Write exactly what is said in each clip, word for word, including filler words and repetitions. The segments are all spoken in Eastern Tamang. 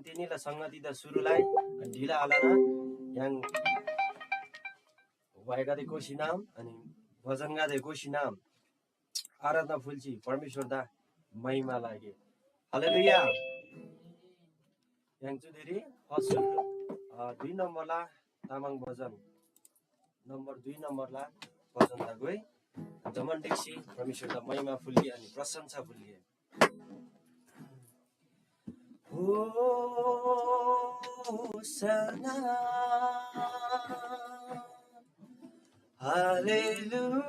तिनीला संगतिदा सुरुलाई ढिला आलना य्‍हाङ वाइगदे कोसिनाम अनि भजनगदे कोसिनाम आराधना फुल्‍सी परमेश्‍वरदा महिमा लागे। हालेलुया। य्‍हाङ चुदेरी फर्स्ट, अ, दुई नम्बरला तामाङ भजन नम्बर दुई नम्बरला भजन तगोइ जमन ढिक्‍सी परमेश्‍वरदा महिमा फुल्‍गे अनि प्रशंसा फुल्‍गे। होसना, हालेलुया,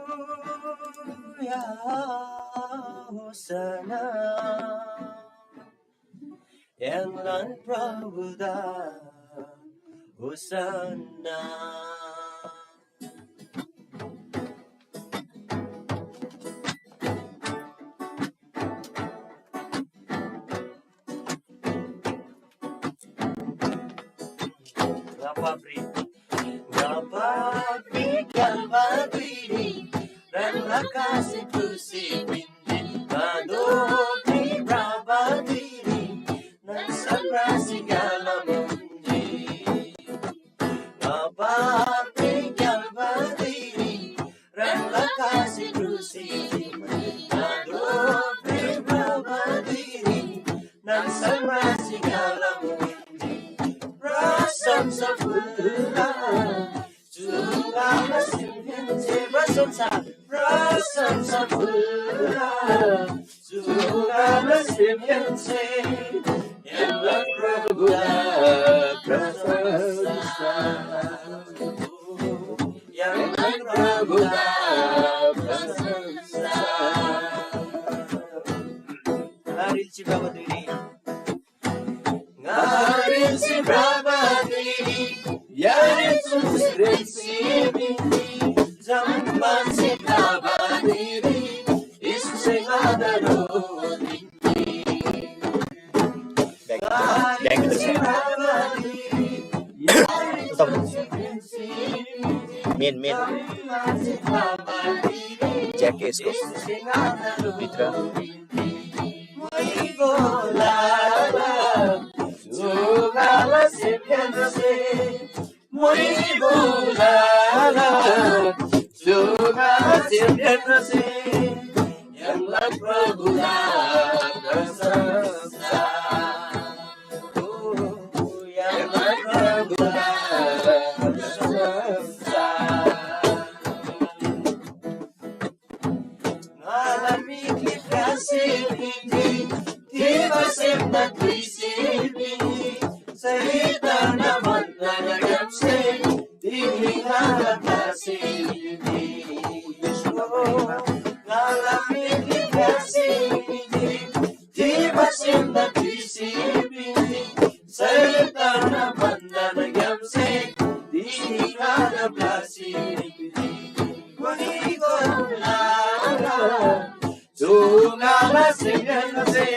होसना। य्‍हाङलान प्रभुदा Hosanna. Ngapa pri, ngapa pri kalbadiri, rang lakasi pusi pindi, kadokri brabadiri, nang samrasi galamundi. Ngapa pri kalbadiri, rang lakasi pusi pindi, kadokri brabadiri, nang samrasi galamundi. Prasamsa pula, Chungama simhense prasamsa, prasamsa pula. Chungama simhense, yalla Prabhuda prasamsa. Yalla Prabhuda prasamsa. Naril chibaba diri. Ngarin si brabadiri, yarin sun si rinsi mini, zamban si brabadiri, isu se ngadaro dini. Ngarin si brabadiri, yarin sun si rinsi mini, main main zamban si brabadiri, jack यसको इस से ngadaro भित्र। Dini. Muigo lala, chugala sepyana se. Muigo lala, chugala sepyana se. Yalla Prabhuda prasamsa. Oh, yalla Prabhuda prasamsa. Ngala mikli kasi pindi, tiba semna tuisi pindi, Satan na manna na gamse, dini ngala kasi pindi. Ngala mikli kasi pindi, tiba semna tuisi pindi, Satan na manna na gamse, dini ngala kasi pindi. Chungala semyana se,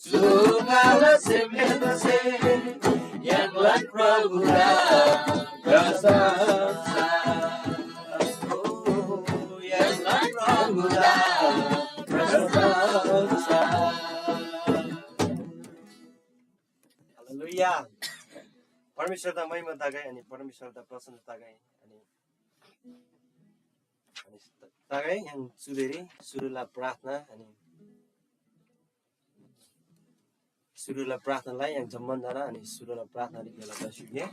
chungala semyana se, yanglan Prabhuda prasamsa. Yanglan Prabhuda prasamsa. Haleluya. परमेश्वरदा महिमा तगै अनि परमेश्वरदा प्रशंसा तगै अनि अनि तगै य्‍हाङ चुदेरी सुरुला प्रार्थना अनि सुरुला प्रार्थनालाई य्‍हाङ जम्मान जना अनि सुरुला प्रार्थनारी गेला दसुगे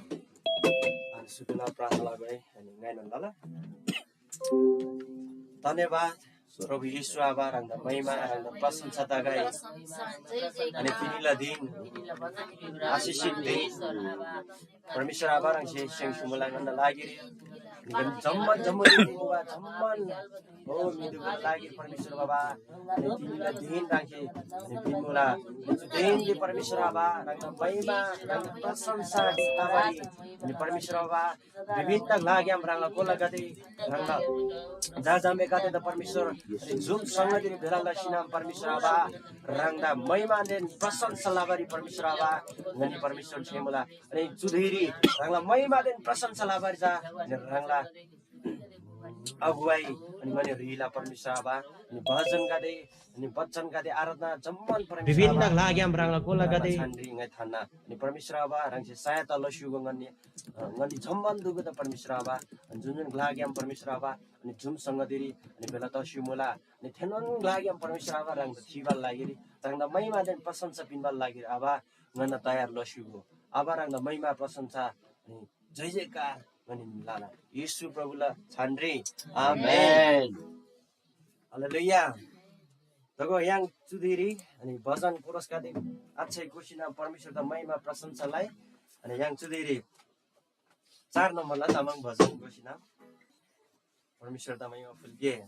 अनि सुरुला प्रार्थना गै अनि ङाइनन लला। धन्यवाद प्रभु येशू आबा, ह्राङदा महिमा, ह्राङदा प्रशंसा तगै। अनि तिनीला दिन, आशिषित दिन, परमेश्वर आबा, ह्राङसे स्‍य्‍हाङ सुमुला ङन्‍ना लागिरी, अनि जम्‍मान जम्‍मान मुबा जम्‍मान हो म्‍हिदुगुला लागिरी परमेश्वर बाबा, अनि तिनीला दिन ह्राङसे अनि पिन्‍मुला। चु दिनले परमेश्वर आबा, ह्राङदा महिमा, ह्राङदा प्रशंसा तबारी, अनि परमेश्वर आबा, विभिन्न ग्‍लाग्‍याम ह्राङला कोलागदे, ह्राङला झाझामेगदेदा परमेश्वर, अनि जुन संगतिरी भेला लसीनाम परमेश्वर आबा, ह्राङदा महिमादेन प्रशंसा लबारी परमेश्वर आबा, ङनी परमेश्वर छेमुला। अनि चुधुइरी ह्राङला महिमादेन प्रशंसा लबारी जा, अनि ह्राङला अगुवाई, अनि ङनी ह्रीला परमेश्वर आबा, अनि भजनगदे, अनि वचनगदे आराधना जम्‍मान परमेश्वर विभिन्न आबा, ग्‍लाग्‍याम ह्राङला कोलागदे छानरी ङाइ थान्‍ना। अनि परमेश्वर आबा, ह्राङसे सहायता लस्‍युगो ङन्‍नी, अ, ङन्‍नी जम्‍मान दुगुदा परमेश्वर आबा, अनि जुन जुन ग्‍लाग्‍याम परमेश्वर आबा, अनि जुन संगतिरी, अनि बेला तस्‍यु मुला, अनि थेनोन ग्‍लाग्‍याम परमेश्वर आबा, ह्राङदा थिबाला लागिरी, ह्राङदा महिमादेन प्रशंसा पिन्‍बाला लागिरी आबा, ङन्‍ना तयार लस्‍युगो। आबा, ह्राङदा महिमा प्रशंसा, अनि जय जयकार ङनी लाला येशू प्रभुला छानरी। आमेन। आमेन। हालेलुया। तगो य्‍हाङ चुदिरी अनि भजन कोरसगदे अच्छै गोसिना परमेश्वरदा महिमा प्रशंसा लइ। अनि य्‍हाङ चुदिरी चार नम्बरला तामाङ भजन गोसिना परमेश्वरदा महिमा फुल्‍गे।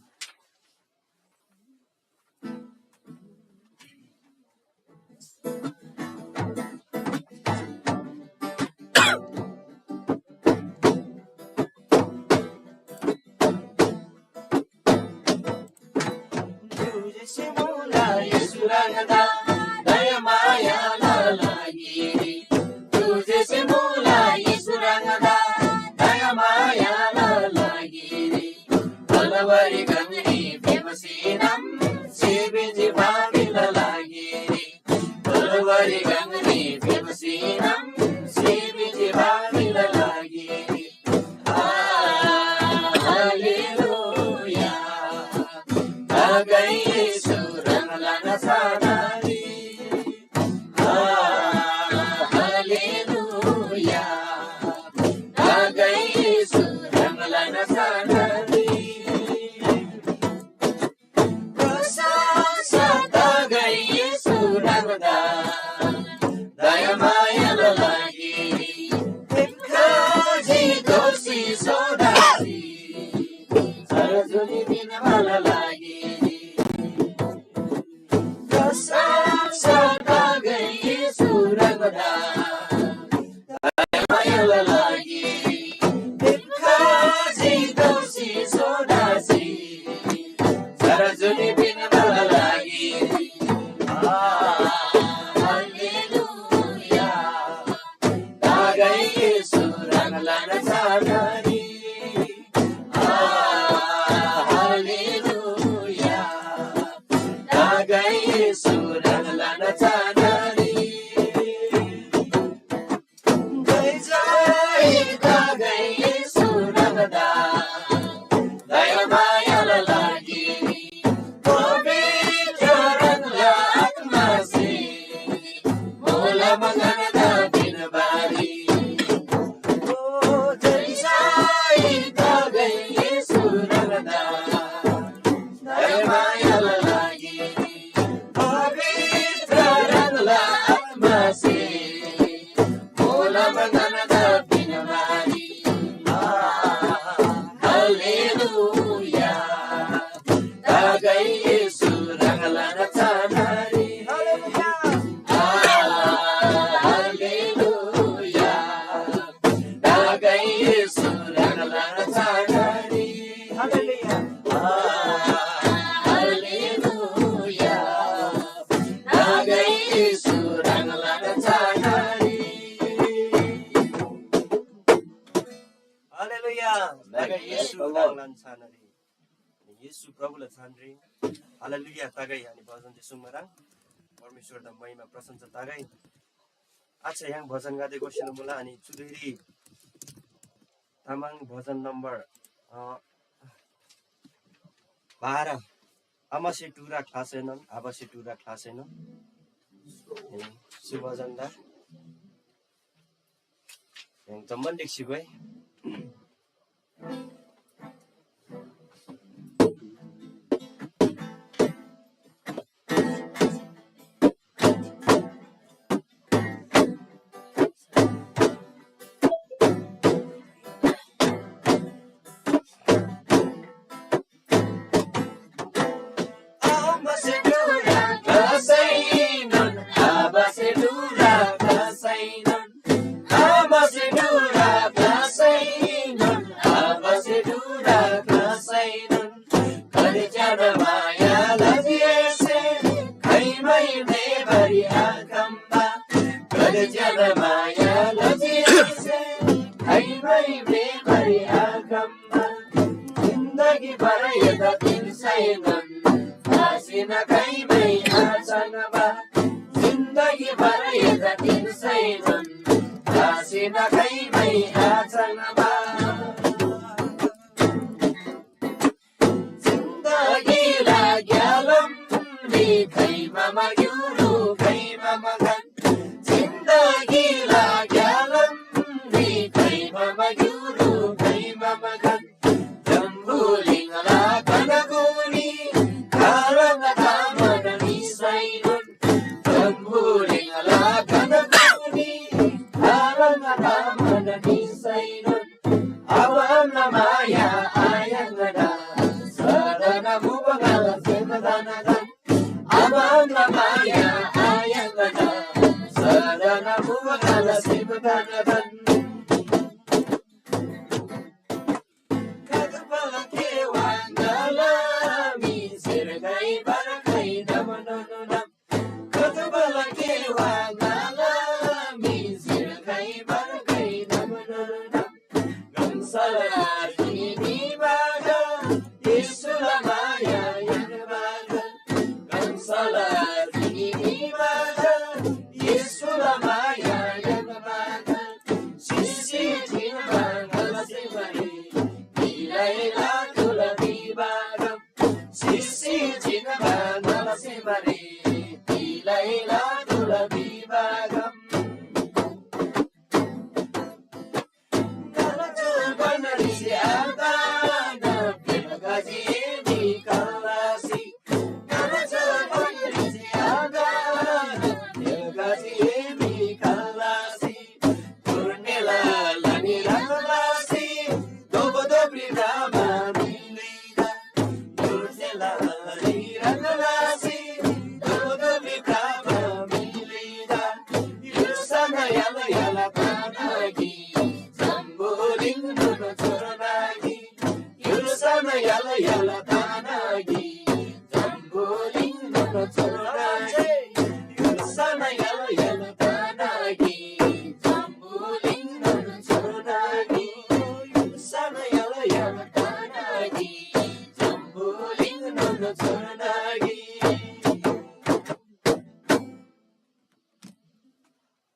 तुझे से बोला ये सुरंगदा दयामाया लागिरी। तुझे से बोला ये सुरंगदा दयामाया लागिरी। अलवरी गंगनी फेमसीनम सेबिजी बाबिला लागिरी। अलवरी गंगनी फेमसीनम सेबिजी बाबिला लागिरी। आ, हालेलुया। तागै येशू ह्राङला नसानारी। आ, हालेलुया। तागै येशू ह्राङला नसानारी। प्रशंसा तागै येशू ह्राङदा दयामायाला लागिरी। धिक्‍कारी दोषी सोदासी सरजुनी पिन्‍बाला लागिरी। प्रशंसा तागै येशू ह्राङदा दयामायाला लागिरी। धिक्‍कारी दोषी सोदासी सरजुनी पिन्‍बाला लागिरी। आ, हालेलुया। तागै येशू ह्राङला नसानारी। आ, हालेलुया। तागै येशू ह्राङला नसानारी। जय जय तागै येशू ह्राङदा दयामायाला लागिरी। पवित्र ह्राङला आत्मासे मोला मगनदा पिन्‍बारी। ओ जय जय तागै येशू ह्राङदा दयामायाला लागिरी। पवित्र ह्राङला आत्मासे मोला मगनदा पिन्‍बारी। आ, हालेलुया। तागै येशू ह्राङला नसानारी। हालेलुया। आ, हालेलुया। तागै येशू ह्राङला नसानारी। हालेलुया। आ, हालेलुया। तागै येशू ह्राङला नसानारी। हालेलुया। तागै येशू ह्राङला नसानारी। येशू प्रभुला छानरी। हालेलुया तागै अनि भजन जे सुङ्मराङ परमेश्वरदा महिमा प्रशंसा तागै। अच्छा, य्‍हाङ भजन गाते गोसेला मुला अनि चुधुरी तामाङ भजन नम्बर, अ, बाह्र। आमासे टुरा ख्लासैनोन, आबासे टुरा ख्लासैनोन। ए, सुभजन दा। य्‍हाङ जम्‍मान ढिक्‍सी गोइ। माया लजिसे, खैमै बेमारी आखम्मा, जिन्दगी भर यता तिर्सैनोन, आसिन खैमै आचङ्बा, जिन्दगी भर यता तिर्सैनोन, आसिन खैमै आचङ्बा। जिन्दगीला ग्‍यालामरी खैमा मग्‍युरु खैमा मगन। जिन्दगीला ग्‍यालामरी खैमा मग्‍युरु खैमा मगन। जम्‍बुलिङला कनगुनी खालङ तामन निसैनोन। जम्‍बुलिङला कनगुनी खालङ तामन निसैनोन। अब आम्‍ला माया आयाङ्ना सदन मुबगला सेमदानादन। अब आम्‍ला माया आयाङ्ना सदन मुबगला सेमदानादन। कदुबला केवा ङाला मी सिरगै बरगै दमनोनोनम। कदुबला केवा ङाला मी सिरगै बरगै दमनोनोनम। गमसला जिनी बागा, येशूला माया यान बागा। गमसला जिनी बागा, येशूला माया यान बागा। सिसी जिन बागा लसे मरे, तिलैला तुला दी बागा। सिसी जिन बागा लसे मरे, तिलैला तुला दी बागा।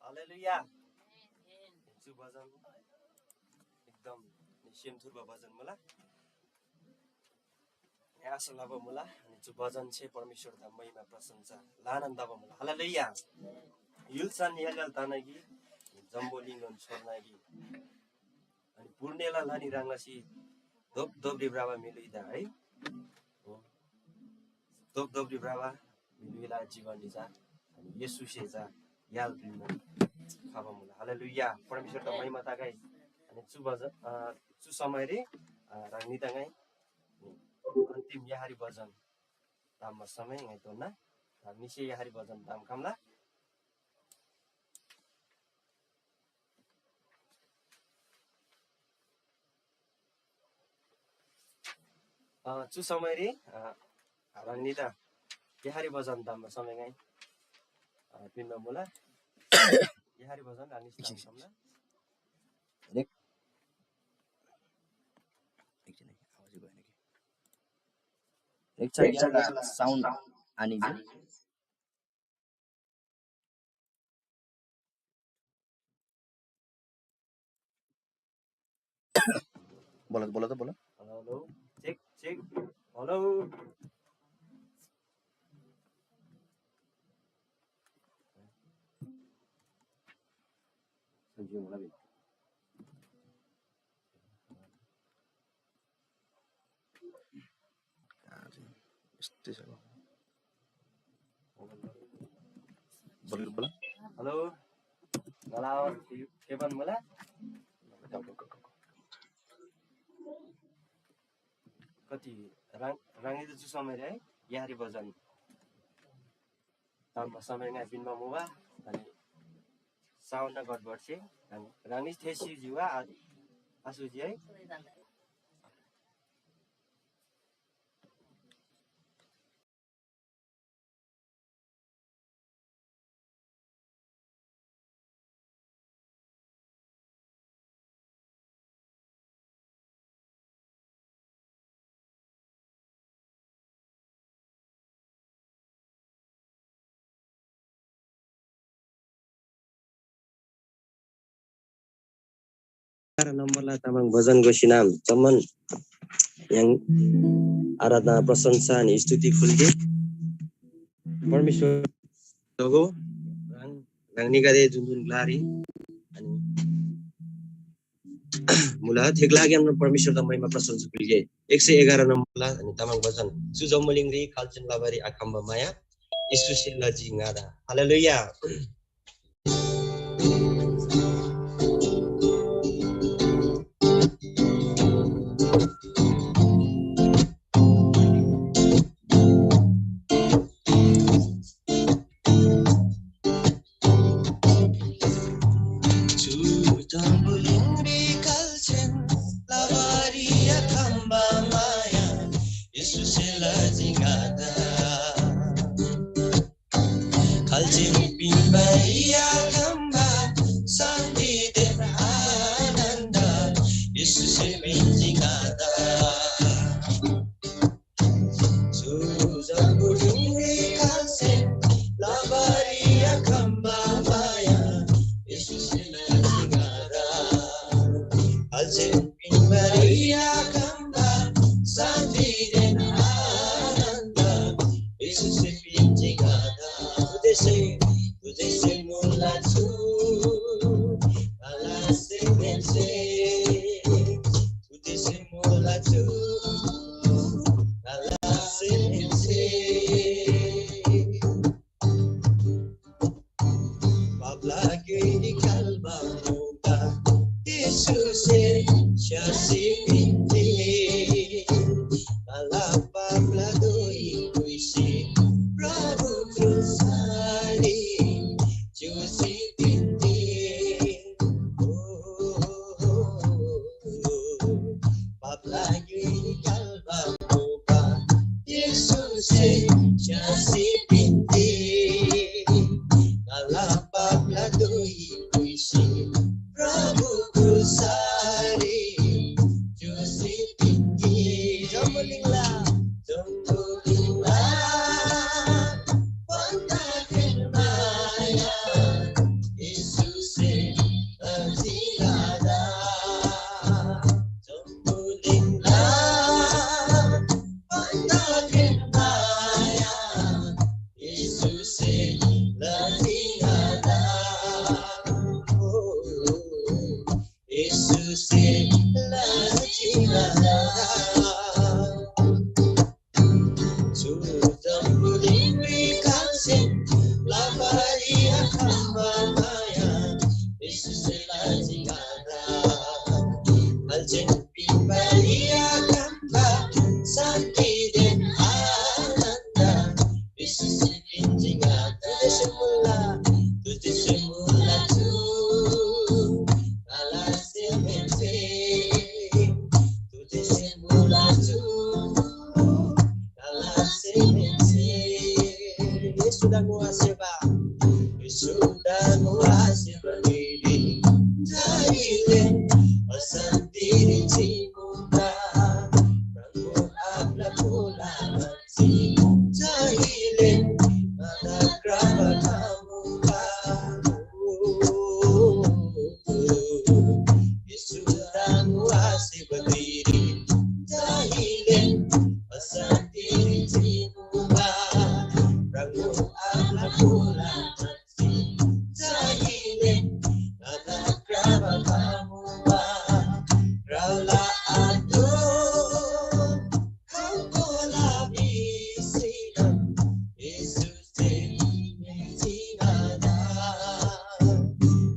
हालेलुया। चु भजन एकदम सेम थुर्बा भजन मुला। आशा लबा मुला। अनि चु भजन छे परमेश्वरदा महिमा प्रशंसा लानन दबा मुला। हालेलुया। युल्सन यलयल तानागी, जम्बो लिङ्गन छोर्नागी। अनि पुर्नेला लानी ह्रङ् लसी धोप धोपरी भ्रबा म्‍हिलुइदा है। हो। धोप धोपरी भ्रबा म्‍हिलुइला जीवनरी चा अनि येशूसे चा य्‍हाल पिन्‍ना खबा मुला। हालेलुया। परमेश्‍वरदा महिमा तगै। अनि चु भजन, अ, चु समयरी, अ, ह्राङनी तगै अन्तिम य्‍हारी भजन ताम्‍बा समय ङाइ तोन्‍ना। ह्राङनीसे य्‍हारी भजन ताम खम्‍ला। अ, चु समयरी, अ, ह्राङनीदा य्‍हारी भजन ताम्‍बा समय ङाइ, अ, पिन्‍बा मुला। य्‍हारी भजन ह्राङनीसे ताम खम्‍ला। रेक-, एकछिन है, आवाजै भएन कि। रेक छ, यहाँला साउन्ड आनिजी। बोला त, बोला त, बोला। Hello, hello. Check, check. Hello. सन्चै होला बे। यस्तै छ। बोल, बोल। हेलो, गला आवाज के, के बन बोला? कति राङ, राङी त चु समय रे है, य्‍हारी भजन। ताम्‍बा समय ङाइ पिन्‍बा मुबा, अनि साउन्ड गडबड छे, अनि राङी थे सिजी वा, आ-, आसुजी है। नम्बरला तामाङ भजन गोसी नाम जम्मन य्‍हाङ आराधना, प्रशंसा अनि स्तुति फुल्‍गे। परमेश्‍वर जगो ह्राङ, ह्राङनीगदे जुन जुन ग्‍लारी अनि मुला, थेक लागि परमेश्‍वरदा महिमा प्रशंसा फुल्‍गे। एक सय एघार नम्बरला अनि तामाङ भजन। चु जम्‍बुलिङरी खाल्‍चेन लबारी आखम्‍बा माया, येशूसे लजी ङादा। हालेलुया। खाल्‍चेन पिन्‍बा या खम्‍बा शान्‍तिदेन आनन्‍द येशूसे पिन्‍जी ङादा। चु जम्‍बुलिङरी खाल्‍चेन लबारी या खम्‍बा माया येशूसे लजी ङादा। खाल्‍चेन पिन्‍बा या खम्‍बा शान्‍तिदेन आनन्‍द येशूसे पिन्‍जी ङादा। तुझेसे, तुझेसे मुला छु ङाला सेमहेन्‍से। तुझेसे मुला छु ङाला सेमहेन्‍से। पापला गेडी खाल्‍बा मुबा येशूसे स्‍यासी पिन्‍जी। ङाला पापला दोइ पुइसी प्रभु क्रुसरी च्‍युसी पिन्‍जी। ओ, पापला गेडी खाल्‍बा मुबा येशूसे स्‍यासी पिन्‍जी। ङाला पापला दोइ पुइसी प्रभु क्रुसरी च्‍युसी पिन्‍जी। जम्‍बुलिङला, जम्‍बुलिङला भन्‍दा घ्रेन माया येशूसे लजी ङादा। जम्‍बुलिङला भन्‍दा घ्रेन माया येशूसे लजी ङादा। ओ, येशूसे लजी ङादा। चु जम्‍बुलिङरी खाल्‍सेन लबारी आखम्‍बा माया येशूसे लजी ङादा। खाल्‍सेन पिन्‍बारी आखम्‍बा शान्‍तिदेन आनन्‍द येशूसे पिन्‍जी ङादा। तुझेसे मुला, तुझेसे मुला चु ङाला सेमहेन्‍से। तुझेसे मुला चु ङाला सेमहेन्‍से। येशूदा ङोआसेबा, येशूदा ङोआसेबा धुइरी जहिले अशान्‍तिरी चिमुबा। प्रभु आब्‍ला मुला जहिले ङादा क्राबा खमुबा। येशूदा ङोआसेबा धुइरी जहिले अशान्‍तिरी चिमुबा। प्रभु आब्‍ला मुला जहिले ङादा क्राबा खमुबा। क्राउला आतो खम्‍बोला भिसीनम येशूसे म्‍हेर्जी ङादा।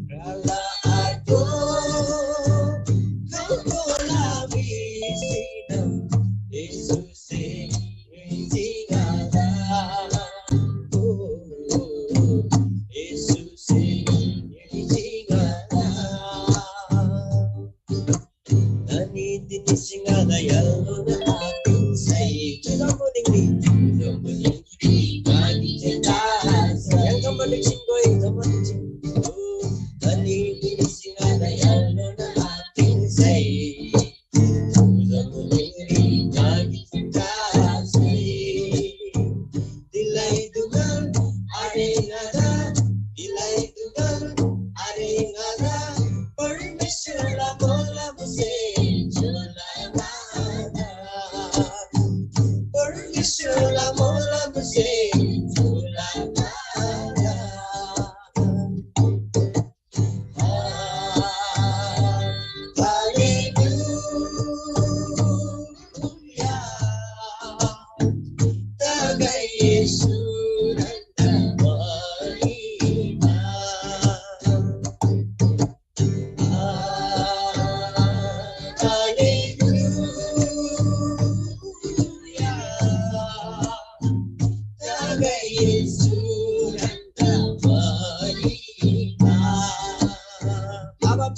क्राउला आतो खम्‍बोला भिसीनम येशूसे म्‍हेर्जी ङादा। ओ, येशूसे म्‍हेर्जी ङादा। Ani tini singada yalona atin sai. Chudambo dingli, chudambo dingli, bagi ceta sai. Yang kembali cingkoi, kembali cingkoi. Ani tini singada yalona atin sai. Chudambo dingli, bagi ceta sai. Dilai dugal, are ngada, dilai dugal, are ngada. Permission la bola.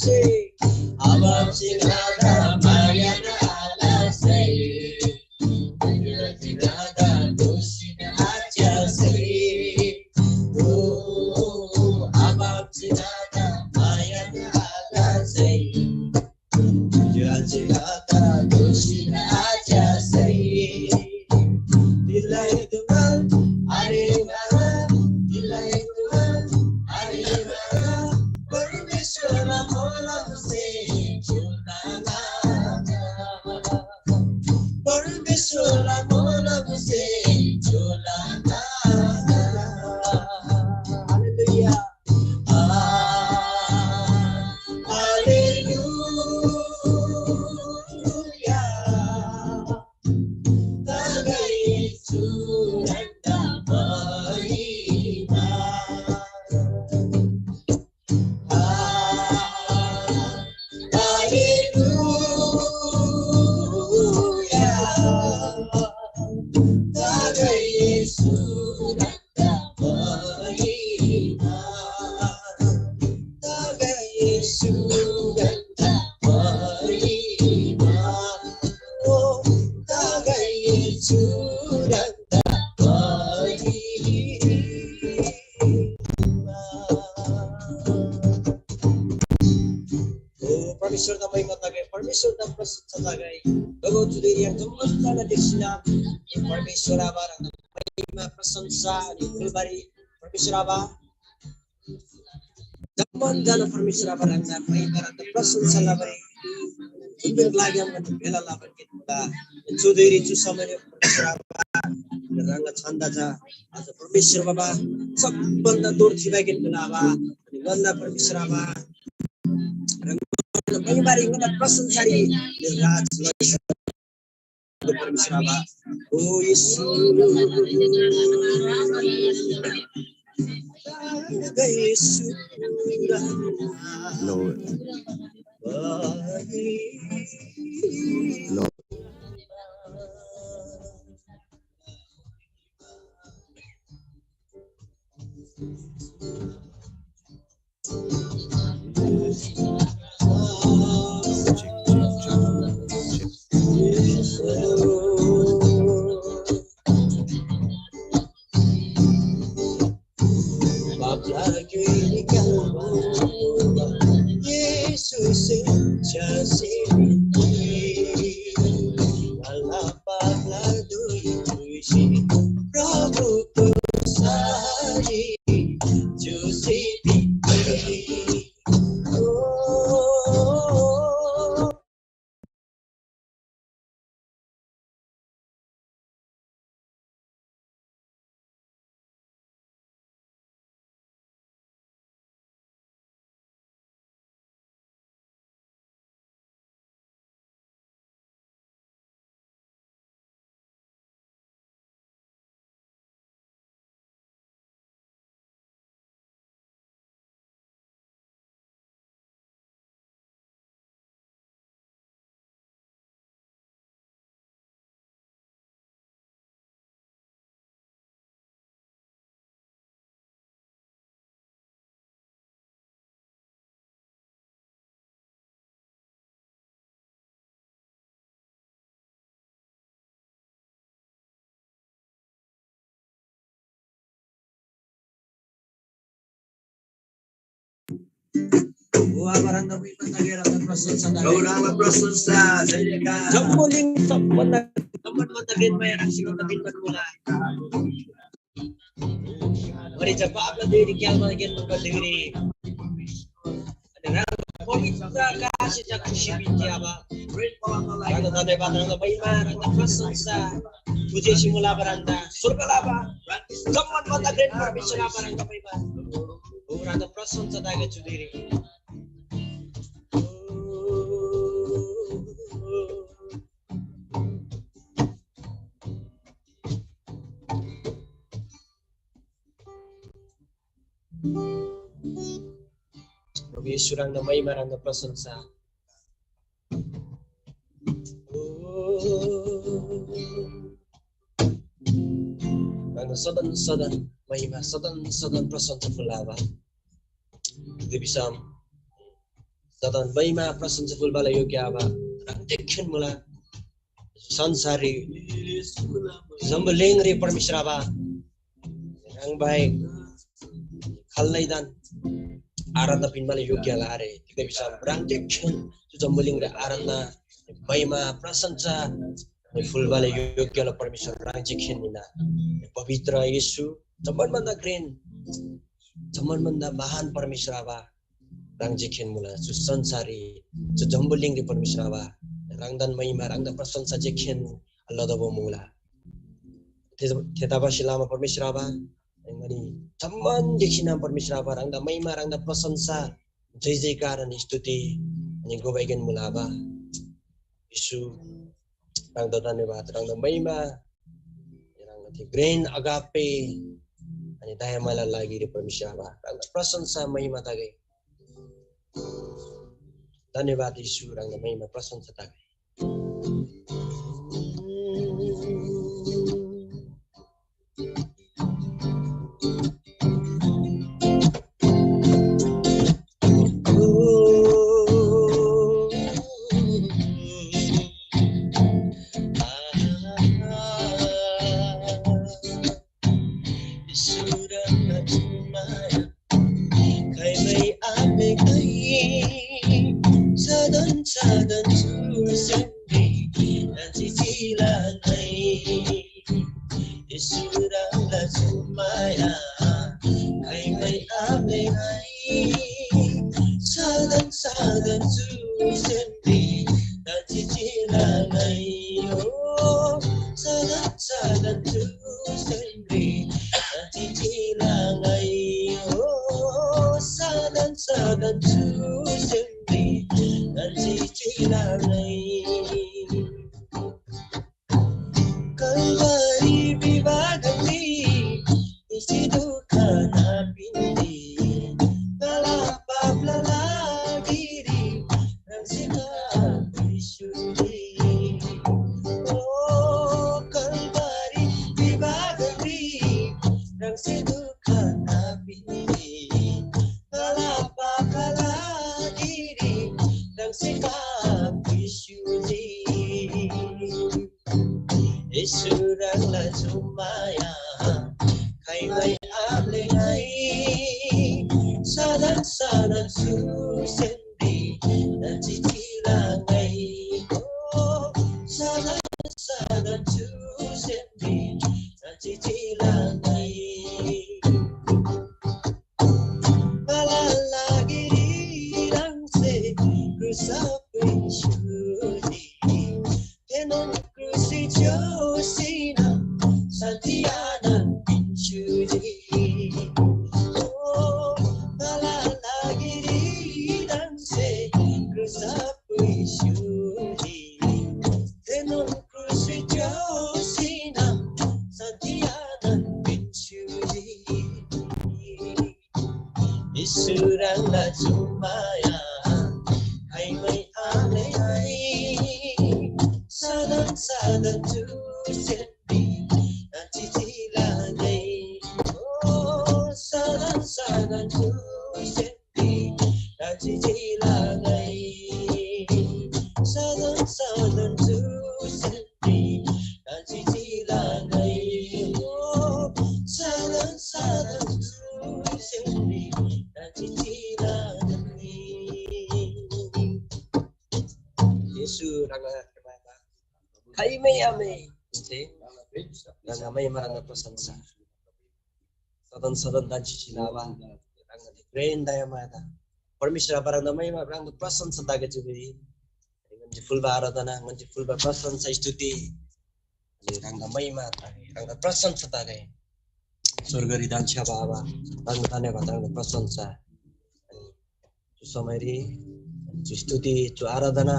आबासे ङादा माया आलसै, ङादा दोषी आच्‍यासै। ओ, आबासे ङादा माया आलसै, ङादा दोषी आच्‍यासै। दिलाइ दुआ, अरे बाबा, दिलाइ दुआ, अरे बाबा, परमेश्वर मोलमसे झोला नागा। परमेश्वर मोलमसे झोला नागा। हालेलुया। आ, हालेलुया। तागै चुरन्‍दा महिमा। आ, हालेलुया। तागै चुरन्‍दा महिमा। तागै चुरन्‍दा महिमा। ओ, तागै चुरन्‍दा महिमा। ओ, परमेश्वरदा महिमा तगै, परमेश्वरदा प्रशंसा तगै। गगो जुदेरिया जम्‍मान जना देखसिना परमेश्वर आबा ह्राङदा महिमा प्रशंसा अनि फुलबारी परमेश्वर आबा जम्‍मान जना परमेश्वर आबा ह्राङदा महिमा ह्राङदा प्रशंसा लबारी जुन जुन लागि आम भेला लबारी गेट मुला। चुदेरी चु समय परमेश्वर आबा ह्राङला छन्‍दा छ। आज परमेश्वर बाबा सबभन्दा दूर थिबा गेट मुला आबा अनि वल्ला परमेश्वर आबा ह्राङ महिमारी ङन्‍दा प्रशंसारी राज परमेश्वर आबा। ओ येशू। येशू। Lord। Lord। प्रभुको सारी जोसेफ जम्‍बुलिङ सबभन्दा, सबभन्दा प्रेममय राशिभन्दा भिन्न मुला। अनि जब आपला देरी क्यालमा गेल नम्बर डिग्री अनि राम पवित्र आकाश जा खुसी बिन्ती आबा। राम धन्यवाद, राम महिमा, राम प्रशंसा। तुझे सिमुला बरांदा स्वर्गला बा। जम्मन मता ग्रेट परमेश्वर आबा राम महिमा। हो राम प्रशंसा दागे चुदेरी। प्रभु येशू ह्राङदा महिमा, ह्राङदा प्रशंसा। ह्राङदा सदन सदन महिमा, सदन सदन प्रशंसा फुल्‍ला आबा। देवीसम जदन बैमा प्रशंसा फुलबाला योग्य आबा, ह्राङ देखेन मुला। संसाररी जम्बुलिङरी परमेश्वर आबा, ह्राङ बाहेक खाल्‍लैदान आराधना पिन्‍बाला योग्य आरे। तिग्‍दा भिसम ह्राङ देखेन चु जम्बुलिङरी आराधना, बैमा प्रशंसा फुलबाला योग्यला परमेश्वर ह्राङ देखेन मुला। पवित्र येशू, जम्‍मान भन्दा घ्रेन, जम्‍मान भन्दा महान परमेश्वर आबा, ह्राङ जे खेन मुला चु संसाररी, चु जम्‍बुलिङरी परमेश्वर आबा, ह्राङदान महिमा, ह्राङदा प्रशंसा जे खेन लदबो मुला। थे-, थेतबासेलमा परमेश्वर आबा, अनि जम्‍मान देखिना परमेश्वर आबा, ह्राङदा महिमा, ह्राङदा प्रशंसा, जय जयकार अनि स्तुति अनि गोबाइगेन मुला आबा। येशू, ह्राङदा धन्यवाद, ह्राङदा महिमा, ह्राङदा थे घ्रेन अगापे अनि दयामायाला लागिरी परमेश्वर आबा, ह्राङदा प्रशंसा महिमा तगै। धन्यवाद येशू, ह्राङदा महिमा प्रशंसा तगै। येशू ह्राङला खाइमै आमे। ह्राङला महिमा, ह्राङला प्रशंसा। सदन सदन दान चिचिला आबा, ह्राङला घ्रेन दयामाया ता। परमेश्‍वर आबा ह्राङदा महिमा, ह्राङदा प्रशंसा तगै चुबुरी। ङन्‍से फुल्‍बा आराधना, ङन्‍से फुल्‍बा प्रशंसा स्तुति। अनि ह्राङदा महिमा तगै, ह्राङदा प्रशंसा तगै। स्‍वर्गरी दान छ्‌याबा आबा, ह्राङदा धन्‍यवाद, ह्राङदा प्रशंसा। अनि चु समयरी चु स्तुति, चु आराधना,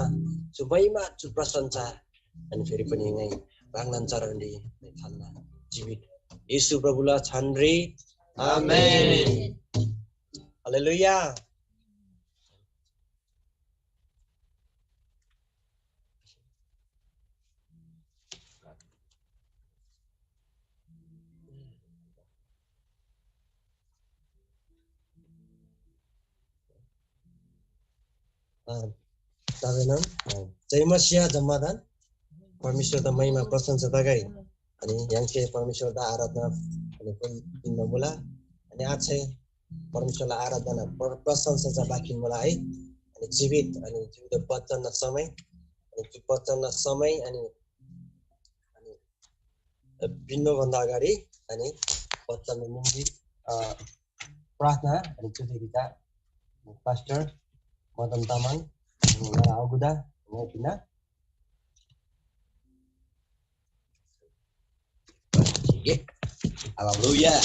चु महिमा, चु प्रशंसा, अनि फेरि पनि ङाइ ह्राङलान चरणरी थान्‍ना। जीवित येशू प्रभुला छानरी। आमेन। हालेलुया। अ, तबेनम, अ, जय मसीह जम्मादान। परमेश्‍वरदा महिमा प्रशंसा तगै। अनि य्‍हाङसे परमेश्‍वरदा आराधना अनि पनि पिन्‍बा मुला। अनि आजै परमेश्‍वरला आराधना प्र-, प्रशंसा चा बाँकी मुला है। अनि जीवित अनि जीवित बचनना समय अनि त्यो बचनना समय अनि अनि पिन्‍नु भन्दा अगाडि अनि बचनना निम्ति, अ, प्रार्थना अनि चुदेरीका पास्टर मदन तामाङ अनि ङाला अगुदा ङाइ पिन्‍ना। हालेलुया।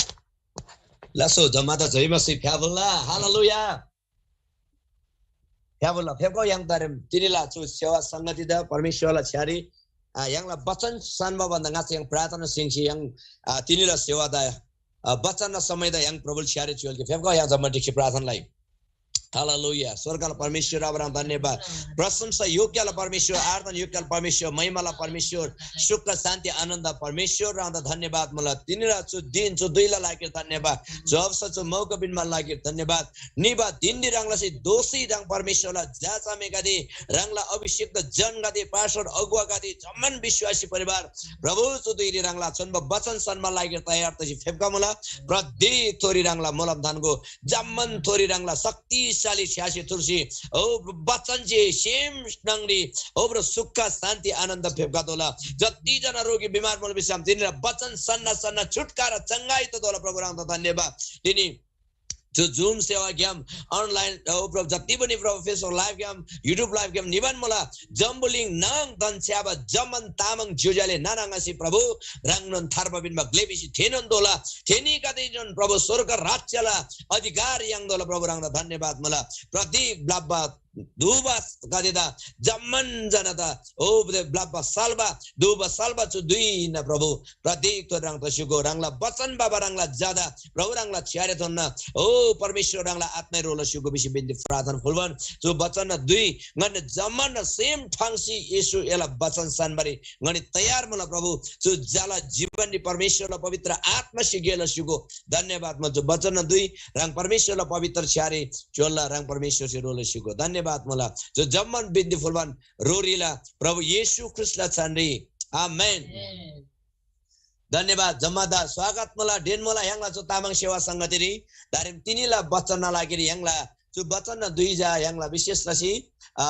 लासो जम्मादा जय मसीह फ्याबुल्ला। हालेलुया। फ्याबुल्ला फेप्‍गो य्‍हाङ तारेम तिनीला चु सेवा संगतिदा परमेश्‍वरला छ्‌यारी, आ, य्‍हाङला बचन सान्‍बा भन्‍दा ङाच्‍छा य्‍हाङ प्रार्थना सिङसी य्‍हाङ, आ, तिनीला सेवादा, आ, बचनना समयदा य्‍हाङ प्रभुल छ्‌यारी च्‍योल्‍गे फेप्‍गो य्‍हाङ जम्‍मा ढिक्‍सी प्रार्थना लइ। हालेलुया। स्वर्गला परमेश्‍वर अब्राहम धन्यवाद। प्रशंसा योग्यला परमेश्‍वर, आराधना योग्यला परमेश्‍वर, महिमाला परमेश्‍वर, सुख शान्ति आनन्द परमेश्‍वर ह्राङदा धन्यवाद मुला। तिनीला चु दिन चु दुईला लागिर धन्यवाद। चु अवसर चु मौका पिन्‍बा लागिर धन्यवाद। निबा दिनदी ह्राङलासे दोषी ह्राङ परमेश्‍वरला जाचामेगदे, ह्राङला अभिषिक्त जनगदे, पास्टर अगुवागदे, जम्‍मान विश्‍वासी परिवार, प्रभु चु धुइरी ह्राङला छोन्‍बो वचन सन्‍बा लागिर तयार तसी फेप्‍खमुला। प्रत्येक थोरी ह्राङला मोलम थान्‍गो, जम्‍मान थोरी ह्राङला शक्तिशाली छ्‌यासे थुर्सी, ओ वचन जे सेम न्‍हङरी, ओ प्रभु सुख शान्ति आनन्द फेप्‍खतोला। जति जना रोगी बिमार मुला भिसम तिनीला वचन सन्‍ना सन्‍ना छुटकारा चङ्गाई ततोला। प्रभु ह्राङदा धन्यवाद। तिनी जो जुम सेवाग्‍याम, अनलाइन, ओ प्रभु, जति पनि प्रभु Facebook लाइभग्‍याम, YouTube लाइभग्‍याम निबान मुला, जम्‍बुलिङ नाङ धन छ्‌याबा जम्‍मान तामाङ ज्‍योज्‍याले नाना ङासी प्रभु, ह्राङनोन थार्बा पिन्‍बा ग्‍ले भिसी थेनोन दोला, थेनीगदेनोन प्रभु स्‍वर्ग राज्‍यला अधिकार याङ्तोला। प्रभु ह्राङदा धन्यवाद मुला। प्रत्येक ब्‍लब्‍बा दुबा गदेदा जम्‍मान जनादा ओ ब्‍लब्‍बा साल्‍बा दुबा साल्‍बा चु दुइना प्रभु प्रत्येक थोर ह्राङ तस्‍युगो ह्राङला वचन बाबा ह्राङला ज्‍यादा प्रभु ह्राङला छ्‌यारे थोन्‍ना ओ परमेश्‍वर ह्राङला आत्‍मै रोल स्‍युगो भिसी बिन्ती प्रार्थना फुल्‍बान। चु वचन दुई ङन्‍ने जम्‍मान सेम ठाङसी येशू एला वचन सान्‍बारी ङनी तयार मुला प्रभु। चु ज्‍याला जीवनरी परमेश्‍वरला पवित्र आत्‍मासे गेला स्‍युगो धन्यवाद मुला। चु वचन दुई ह्राङ परमेश्‍वरला पवित्र छ्‌यारे च्‍योल्‍ला ह्राङ परमेश्‍वरसे रोल स्‍युगो धन्यवाद मुला। चु जम्‍मान बिन्ती फुल्‍बान रोरीला प्रभु येशू ख्रीष्‍टला छानरी। आमेन। धन्यवाद जम्‍मादा स्वागत मुला, डेन मुला य्‍हाङला चु तामाङ सेवा संगतिरी। दारेम तिनीला बचनना लागिरी य्‍हाङला चु बचनना दुई जा य्‍हाङला विशेष लसी, अ,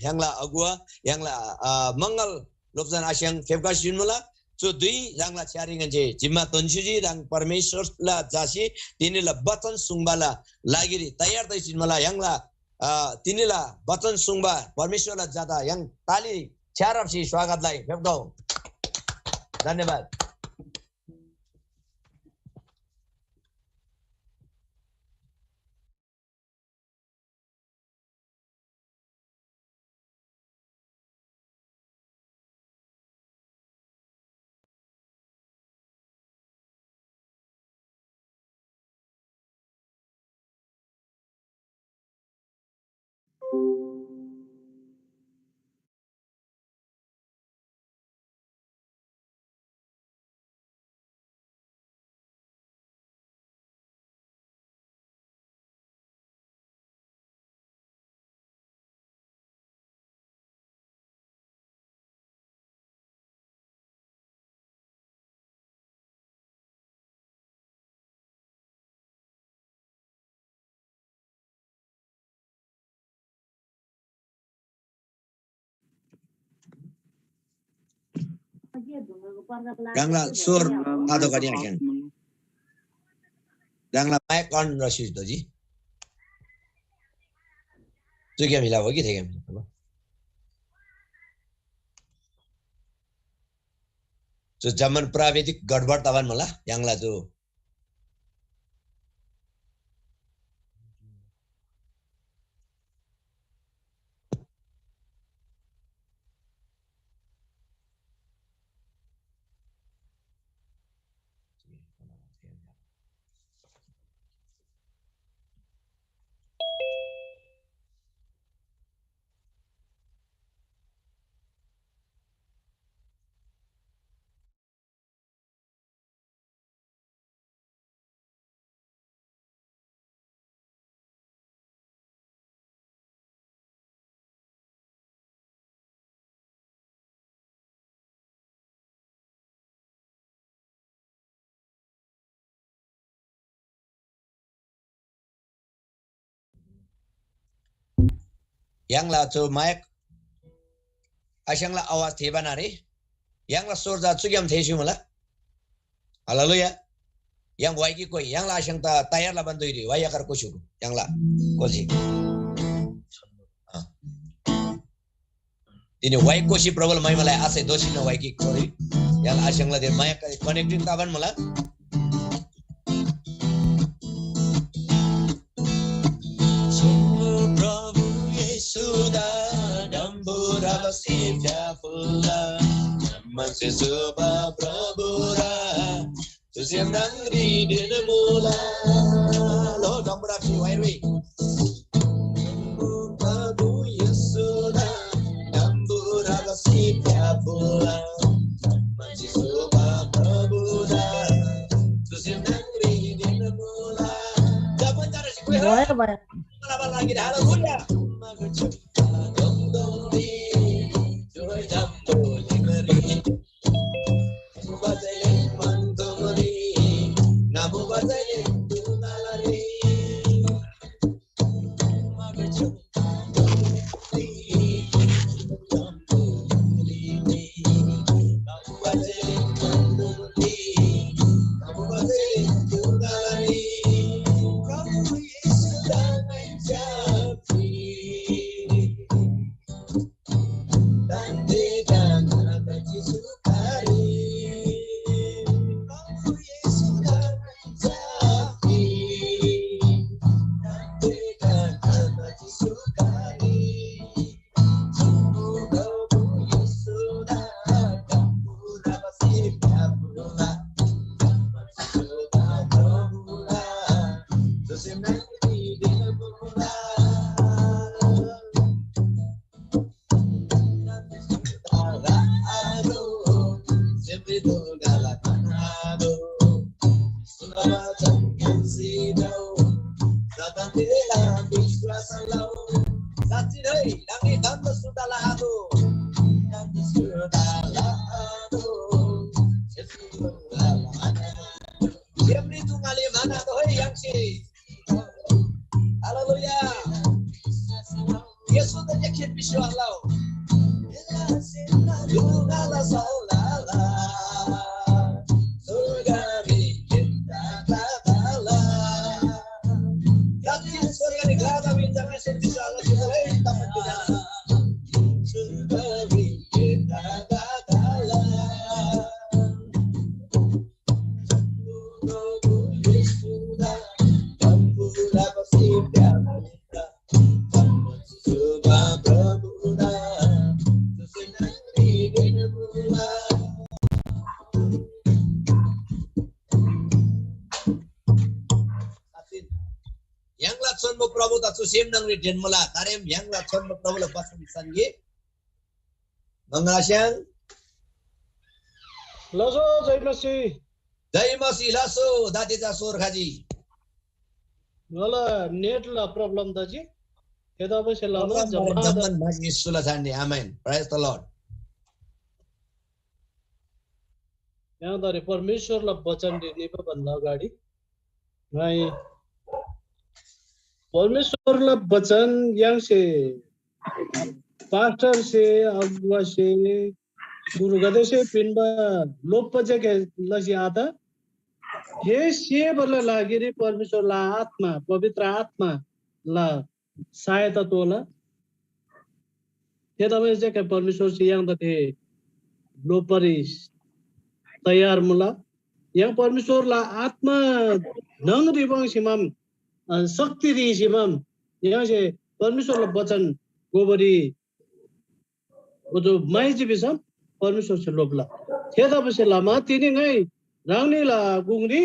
य्‍हाङला अगुवा, य्‍हाङला, अ, मंगल लोप्‍जन आस्‍याङ फेप्‍खसी युन मुला। चु दुई ह्राङला छ्‌यारी ङन्‍से जिम्‍मा तोन्‍स्‍युजी ह्राङ परमेश्‍वरला झासे तिनीला बचन सुङ्बाला लागिरी तयार तैसिन मुला। य्‍हाङला, अ, तिनीला बचन सुङ्बा परमेश्‍वरला झादा य्‍हाङ ताली छ्‌यारप्‍सी स्वागत लइ। फेप्‍गो। धन्यवाद। ह्राङला स्वर आदो गरी आख्यान। ह्राङला माइक अन रसी दोजी। चुक्या मिला हो कि ठेक्या मिला हो? जो जम्मन प्राविधिक गडबड तबान मला य्‍हाङला जो य्‍हाङला चु माइक आस्‍याङला आवाज थेःबा नारे य्‍हाङला स्‍वर चा चुग्‍याम थेःसी मुला। हालेलुया। य्‍हाङ वाइकी कोइ य्‍हाङला आस्‍याङ त तयार लबान धुइरी वाइ याकर कोस्‍युगु य्‍हाङला कोल्‍सी। अँ। तिनी वाइ कोसी प्रभुला महिमालाई आशय दोषी न वाइकी कोरी य्‍हाङला आस्‍याङला दे माया कनेक्टिङ ताबान मुला। प्रभु येशूदा डम्बुरा बसी फ्याफुल्ला। मान्छे सोबा प्रभुरा तुझे नंगरी दिन मुला। लो डम्बुरा बसी वाइरुई। प्रभु येशूदा डम्बुरा बसी फ्याफुल्ला। मान्छे सोबा प्रभुदा तुझे नंगरी दिन मुला। जब जरा सी कोई हो। भयो, भयो। साँच्‍चीनै, ह्राङनी धन्‍दा सुर्दा लआतोः। धन्‍दा सुर्दा लआतोः। सेमरी तुङाले म्‍हन्‍आतोः है य्‍हाङसे। हालेलुया। येशूदा जे खेत विश्वास लउ। य्‍हाङला छोन्‍बो प्रभु दा चु सेम न्‍हङरी ढेन्‍मुला, तारेम य्‍हाङला छोन्‍बो प्रभुला बचन सन्‍गे। मंगलास्‍याङ। लसो जय मसीह। जय मसीह लसो दाते जा सोर खाजी। ङाला नेट ला प्रब्लम तजी। थेतबासेलमा प्रब्लम जम्मा जम्मान माजी येशूला छान्‍नी। आमेन। Praise the Lord। यहाँदारी परमेश्‍वरला वचनरी निबा भन्‍दा अगाडि ङाइ परमेश्‍वरला वचन य्‍हाङसे पास्टरसे, अगुवासे, गुरुगदेसे पिन्‍बा लोप्‍बा जे लसी आत। थे सेबाला लागिरी परमेश्‍वरला आत्‍मा, पवित्र आत्‍माला सहायता तोःला। थेतबासेलमा परमेश्‍वरसे य्‍हाङदा थे लोप्‍बारी तयार मुला। य्‍हाङ परमेश्‍वरला आत्‍मा न्‍हङरी वाङ्सीमाम, अ, शक्ति रीसीमाम य्‍हाङसे परमेश्‍वरला बचन घोबारी ओजो म्‍हाइजी भिसम परमेश्‍वरसे लोप्‍ला। थेतबासेलमा तिनी ङाइ ह्राङनीला गुङरी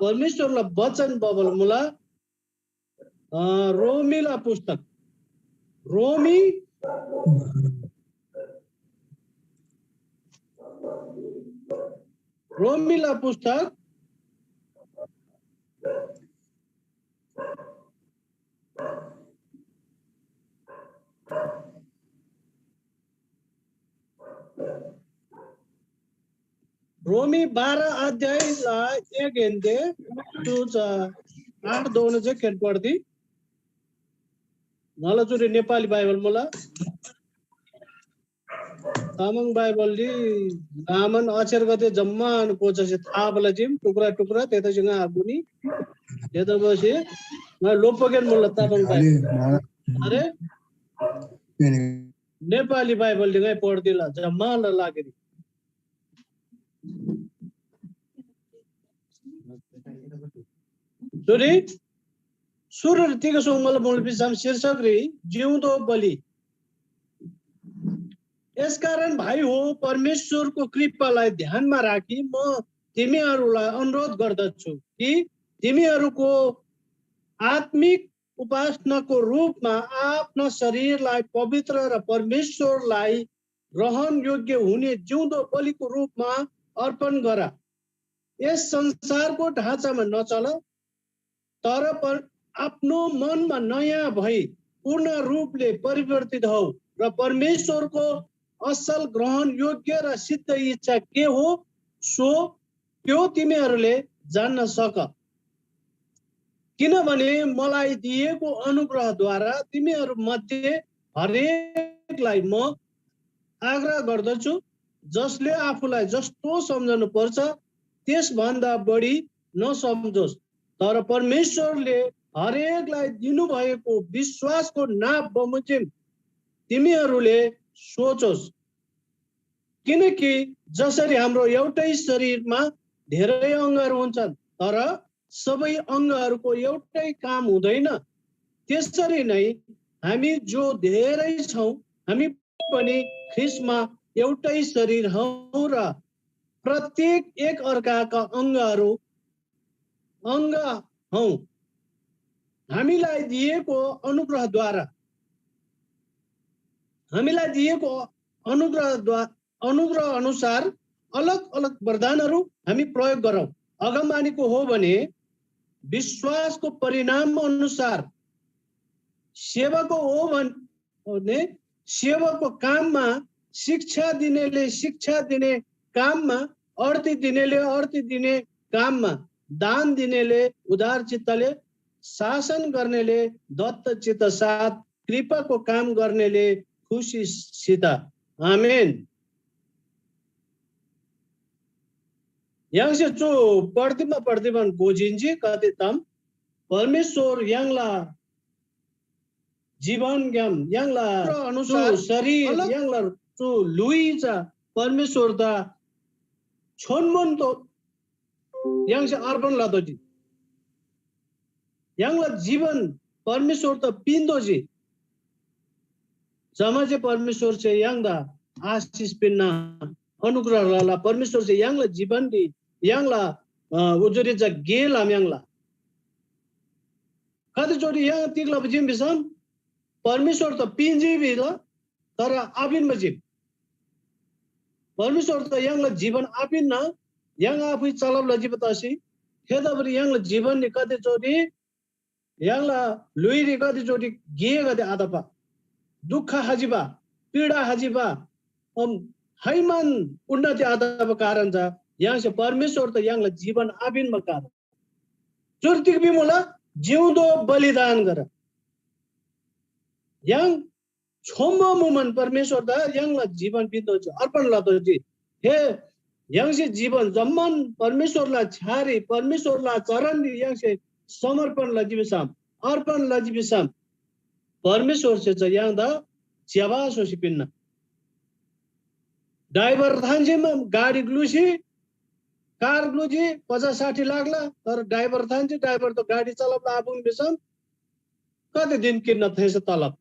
परमेश्‍वरला बचन भबाल मुला। अ, रोमीला पुस्तक, रोमी, रोमीला पुस्तक रोमी बाह्र अध्यायला एक हेन्‍दे चु चा आठ दोन जे खेन पढ्दी। ङाला चुरी नेपाली बाइबल मुला। तामाङ बाइबलरी लामन अक्षरगदे जम्मान कोचासे थाबला जिम टुक्रा टुक्रा तेतसे ङा आगुनी। तेतबसे ङा लोप्पगेन मुला तामाङ बाइबल। अरे नेपाली बाइबलरी ङाइ पढ्दिला जम्माला लागिरी। चुरी सुरुर तिग सोंगल मुल भिसम शीर्षकरी जिउँदो बलि। यसकारण भाइ हो, परमेश्वरको कृपालाई ध्यानमा राखी म तिमीहरूलाई अनुरोध गर्दछु कि तिमीहरूको आत्मिक उपासनाको रूपमा आफ्ना शरीरलाई पवित्र र परमेश्वरलाई ग्रहण योग्य हुने जिउँदो बलिको रूपमा अर्पण गर। यस संसारको ढाँचामा नचल, तर पर-, आफ्नो मनमा नयाँ भई पूर्ण रूपले परिवर्तित हौ र परमेश्वरको असल ग्रहण योग्य र सिद्ध इच्छा के हो, सो त्यो तिमीहरूले जान्न सक। किनभने मलाई दिएको अनुग्रहद्वारा तिमीहरू मध्ये हरेकलाई म आग्रह गर्दछु, जसले आफूलाई जस्तो सम्झनु पर्छ, त्यसभन्दा बढी नसम्झोस्, तर परमेश्वरले हरेकलाई दिनुभएको विश्वासको नाप बमोजिम तिमीहरूले सोचोस्। किनकि जसरी हाम्रो एउटै शरीरमा धेरै अङ्गहरू हुन्छन्, तर सबै अङ्गहरूको एउटै काम हुँदैन, त्यसरी नै हामी जो धेरै छौँ, हामी पनि ख्रीष्टमा एउटै शरीर हौ र प्रत्येक एक अर्काका अङ्गहरू, अङ्ग हौ। हामीलाई दिएको अनुग्रहद्वारा, हामीलाई दिएको अनुग्रहद्वा-, अनुग्रह अनुसार अलग अलग वरदानहरू हामी प्रयोग गरौँ। अगमबानीको हो भने विश्वासको परिणाम अनुसार, सेवाको हो भन-, भने सेवाको काममा, शिक्षा दिनेले शिक्षा दिने काममा, अर्थी दिनेले अर्थी दिने काममा, दान दिनेले उदार चित्तले, शासन गर्नेले दत्त चित्त साथ, कृपाको काम गर्नेले खुसीसित। आमेन। य्‍हाङसे चु प्रतिमा प्रतिमान गोजिन्‍जी कति ताम परमेश्‍वर य्‍हाङला जीवनग्‍याम य्‍हाङला अनुसार चु शरीर अलग य्‍हाङला चु ल्‍हुइ चा परमेश्‍वरदा छोन्‍बोन तो य्‍हाङसे अर्पण लतोःजी। य्‍हाङला जीवन परमेश्‍वरदा पिन्‍तोःजी। जमासे परमेश्‍वरसे य्‍हाङदा आशिष पिन्‍ना, अनुग्रह लला। परमेश्‍वरसे य्‍हाङला जीवनरी य्‍हाङला, अ, उजुरी चा गे लम्‍याङ्ला। कतिचोटि य्‍हाङ तिग लबा चीम भिसम परमेश्‍वर त पिन्‍जी भिला, तर आपिन्‍बा चीम। परमेश्‍वर त य्‍हाङला जीवन आपिन्‍ना, य्‍हाङ आफै चलब लजीबा तसी। थेतबारी य्‍हाङला जीवनरी कतिचोटि य्‍हाङला ल्‍हुइरी कतिचोटि गेगदे आतबा, दुःख खजिबा, पीडा खजिबा, ओम, खाइमान उन्नति आतबा कारण चा य्‍हाङसे परमेश्‍वर त य्‍हाङला जीवन आपिन्‍बा कारण। चुर तिग भिमुला, जिउँदो बलिदान गर। य्‍हाङ छोम्‍बो मुमान परमेश्‍वरदा य्‍हाङला जीवन पिन्‍तोःजी, अर्पण लतोःजी। हे य्‍हाङसे जीवन जम्‍मान परमेश्‍वरला छ्‌यारी, परमेश्‍वरला चरणरी य्‍हाङसे समर्पण लजी भिसम, अर्पण लजी भिसम, परमेश्‍वरसे चा य्‍हाङदा ज्‍यबा स्‍होसी पिन्‍ना। ड्राइभर थान्‍सीमा गाडी ग्‍लुसी, कार ग्‍लुजी पचास साठी लाखला, तर ड्राइभर थान्‍सी, ड्राइभर त गाडी चलब आपुङ्नी भिसम, कति दिन किन्‍ना थेसे तलब?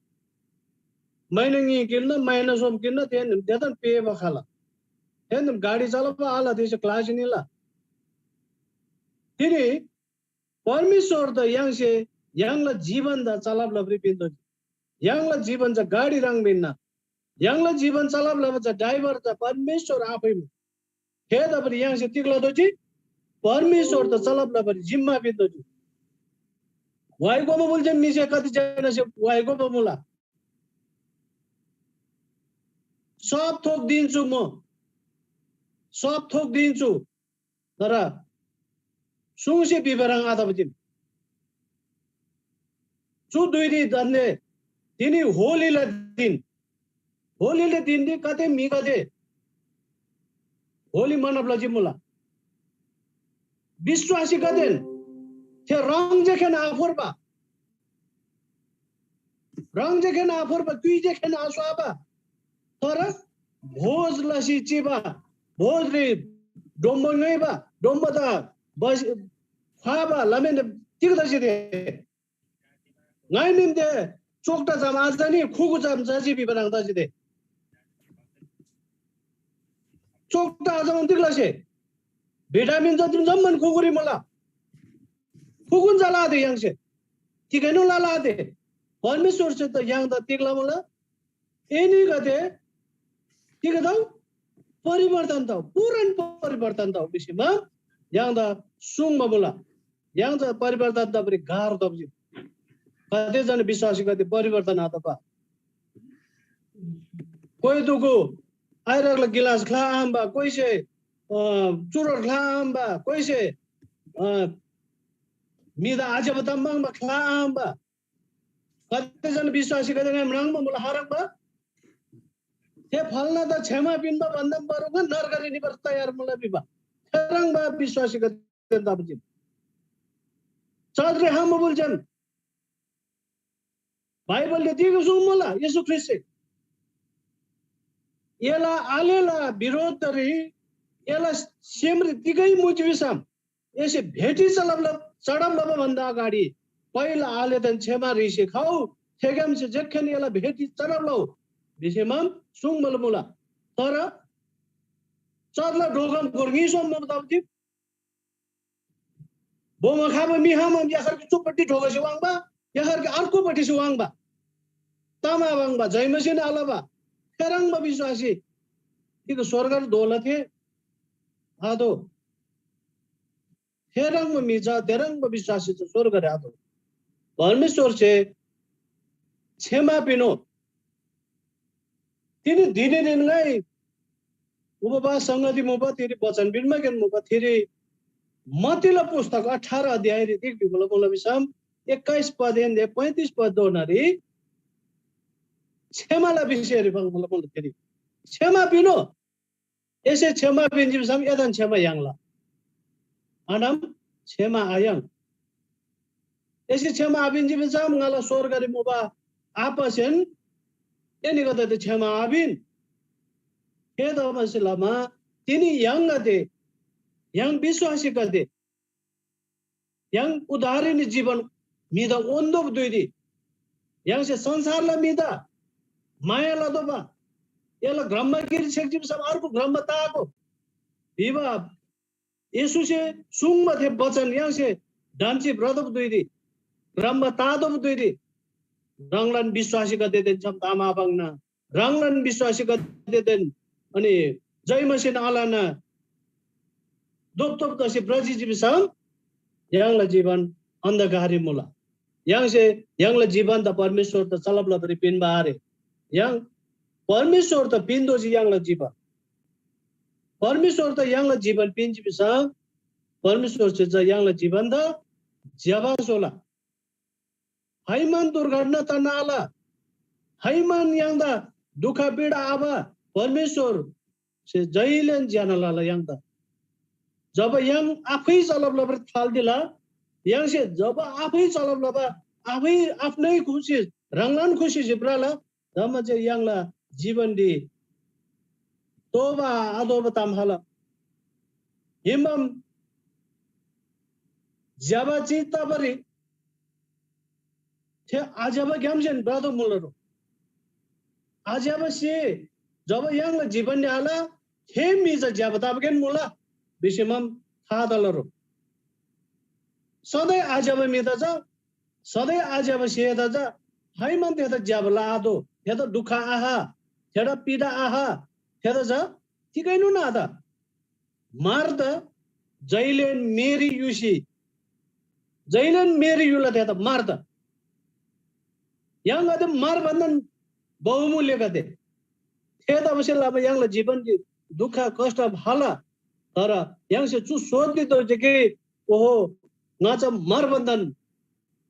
महिना ङी किन्‍ना, महिना सोम किन्‍ना, थेन, थेदन पेबा खला। थेन गाडी चलब आल, थेसे क्लास निला। तिनी परमेश्‍वर त य्‍हाङसे य्‍हाङला जीवन दा चलब लबरी पिन्‍तोःजी। य्‍हाङला जीवन चा गाडी ह्रङ् भिन्‍ना। य्‍हाङला जीवन चलब लबा चा ड्राइभर चा परमेश्‍वर आफै मुबा। थेतबारी य्‍हाङसे तिग लतोःजी? परमेश्‍वर त चलब लबारी जिम्‍मा पिन्‍तोःजी। वाइ गोबा मुल जे म्‍हिसे कति जनासे वाइ गोबा मुला? सब थोक दिन्छु म, सब थोक दिन्छु, तर सुङसे भिबा ह्रङ् आतबा चीम। चु धुइरी दान्‍दे तिनी होलीला दिन, होलीला दिनरी कते म्‍हिगदे होली मनब लजी मुला। विश्‍वासीगदेन थे रङ जेखेन आफोर्बा, रङ जेखेन आफोर्बा, क्‍युइ जेखेन आस्‍वाबा, तर भोज लसी चिबा, भोजरी डोम्‍बो ङ्‌योइबा, डोम्‍बोदा बस ख्‍वाबा लमेन तिग तजी थे? ङाइ निन्‍ते चोक्‍टा चाम आजानी खुगु चाम जाजी भिबा ह्रङ् तजी थे। चोक्‍टा आजामान तिग लसे? भिटामिन जति जम्‍मान खुगुरी मुला। खुगुन जा लादे य्‍हाङसे। तिगैनोन ला लादे। परमेश्‍वरसे त य्‍हाङदा तिग लमुला? एनीगदे तिग तउ? परिवर्तन तउ, पूर्ण परिवर्तन तउ भिसीमा य्‍हाङदा सुङ्बा मुला। य्‍हाङ चा परिवर्तन तबारी गाह्रो तप्‍जी। कति जना विश्‍वासीगदे परिवर्तन आतबा। कोही दुगु आइरकला गिलास ख्‍ला आम्‍बा, कोहीसे, अ, चुरोट ख्‍ला आम्‍बा, कोहीसे, अ, म्‍हिदा आज्‍यबा ताम पाङ्बा ख्‍ला आम्‍बा। कति जना विश्‍वासीगदे ङाइ म्राङ्बा मुला हरङ्बा? थे फलनादा क्षमा पिन्‍बा भन्‍दा बरु ङा नर्गरी निबार तयार मुला भिबा। थेह्रङ्बा विश्‍वासीगदे तबा चीम। चर्चरी हामबुल जन बाइबलले तिग सुङ्मुला येशू ख्रीष्‍टसे एला आलेला विरोधरी एला सेमरी तिगै मुजी भिसम एसे भेटी चलब लब-, चढब लबा भन्‍दा अगाडि पहिला आलेदेन क्षमा ह्रीसी खउ, थेग्‍यामसे जेखेन एला भेटी चढब लउ भिसीमान सुङ्बा मुला। तर चर्चला ढोगम गोर ङिसोम मुबा तब तिब। बोमा खाबा मी हामम याखरके चुपट्टि ढोगसे वाङ्बा, याखरके अर्कोपट्टिसे वाङ्बा। तामा वाङ्बा, जैमसेन आलबा, थेह्रङ्बा विश्वासी तिग स्वर्गर धोला थे? आदो। थेह्रङ्बा म्‍हि चा थेह्रङ्बा विश्वासी चा स्‍वर्गरी आतोः। परमेश्‍वरसे क्षमा पिनो। तिनी धिनी धिन ङाइ उपवास संगति मुबा, तिरी वचन पिन्‍बागेन मुबा, तिरी मत्तीला पुस्तक अठार अध्यायरी तिग भिमुला मुला भिसम एक्काइस पदहेन्‍दे पैँतिस पदधोनारी क्षमाला विषयरी पाङ्मुला मुला तिरी। क्षमा पिनो। एसे क्षमा पिन्‍जी भिसम एदान क्षमा याङ्ला। आनम क्षमा आयाङ्। एसे क्षमा आपिन्‍जी भिसम ङाला स्‍वर्गरी मुबा आपासेन एनीगदेदा क्षमा आपिन। थेतबासेलमा तिनी य्‍हाङगदे, य्‍हाङ विश्‍वासीगदे य्‍हाङ उद्धारनी जीवन म्‍हिदा ओन्‍दोब धुइरी य्‍हाङसे संसारला म्‍हिदा माया लतोःबा, एला ग्राममा गिरी छेक्‍जी भिसम अर्को ग्राममा तागो भिबा येशूसे सुङ्बा थे बचन य्‍हाङसे ढन्‍सी भ्रतोःबा धुइरी, ग्राममा तातोःबा धुइरी ह्राङलान विश्‍वासीगदेदेन छ्‌याम ताम आपाङ्ना। ह्राङलान विश्‍वासीगदेदेन अनि जयमसीन आलना धोपधोप तसी भ्रजी भिसम य्‍हाङला जीवन अन्धकाररी मुला। य्‍हाङसे य्‍हाङला जीवनदा परमेश्‍वरदा चलब लबारी पिन्‍बा आरे। य्‍हाङ परमेश्‍वरदा पिन्‍तोःजी य्‍हाङला जीवन। परमेश्‍वरदा य्‍हाङला जीवन पिन्‍जी भिसम परमेश्‍वरसे चा य्‍हाङला जीवनदा ज्‍यबा स्‍होला। हैमान दुर्घटना तन्‍ना आल। हैमान य्‍हाङदा दुःख पीडा आबा, परमेश्‍वरसे जैलेन ज्‍यना लला य्‍हाङदा। जब य्‍हाङ आफै चलब लबारी थाल्‍दिला, य्‍हाङसे जब आफै चलब लबा, आफै आफ्नै खुसी, ह्राङलान खुसीसे भ्रला, जम्‍मा जे य्‍हाङला जीवनरी तोबा आतोःबा ताम खला। हिमम ज्‍यबा चिज तबारी थे आज्‍यबाग्‍यामसेन भ्रतोःमुला रो। आज्‍यबा स्‍हे जब य्‍हाङला जीवनरी आल, थे म्‍हि चा ज्‍यबा तबागेन मुला भिसीमम था तला रो। सधैँ आज्‍यबा म्‍हिदा चा, सधैँ आज्‍यबा स्‍हेदा चा, खाइमान थेदा ज्‍यबा लआतोः, थेदा दुख आख, थेदा पीडा आख, थेदा चा तिगैनोन आत। मार्दा जैलेन मेरी युसी, जैलेन मेरी युला थेदा मार्दा। य्‍हाङगदे मार भन्‍दान बहुमूल्‍यगदे। थेतबासेलमा य्‍हाङला जीवनरी दुःख कष्ट खला, तर य्‍हाङसे चु सोचरी तोःजी कि, ओहो, ङाचा मार भन्‍दान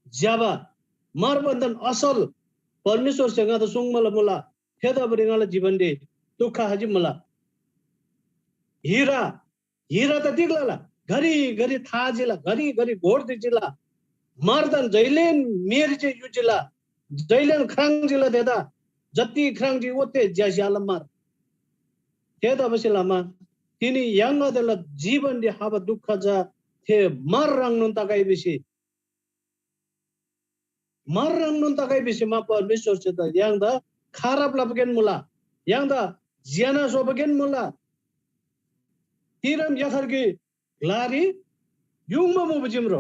ज्‍यबा, मार भन्‍दान असल परमेश्‍वरसे ङादा सुङ्बाला मुला, थेतबारी ङाला जीवनरी दुःख हाजी मुला। हिरा, हिरा त तिग लला? घरि घरि था जिला, घरि घरि घोर्ती जिला। मारदान जैलेन मेरी जे युजिला, जैलेन ख्राङ जिला थेदा, जति ख्राङ जी ओते ज्‍यास्‍याला मार। थेतबासेलमा तिनी य्‍हाङगदेला जीवनरी हबा दुःख चा थे मार ह्रङ्नोन तगै भिसी, मार ह्रङ्नोन तगै भिसी मा परमेश्‍वरसे त य्‍हाङदा खराब लबगेन मुला, य्‍हाङदा ज्‍यना स्‍होबगेन मुला। तिरम यखरकी ग्‍लारी युङबा मुबा जिम्रो।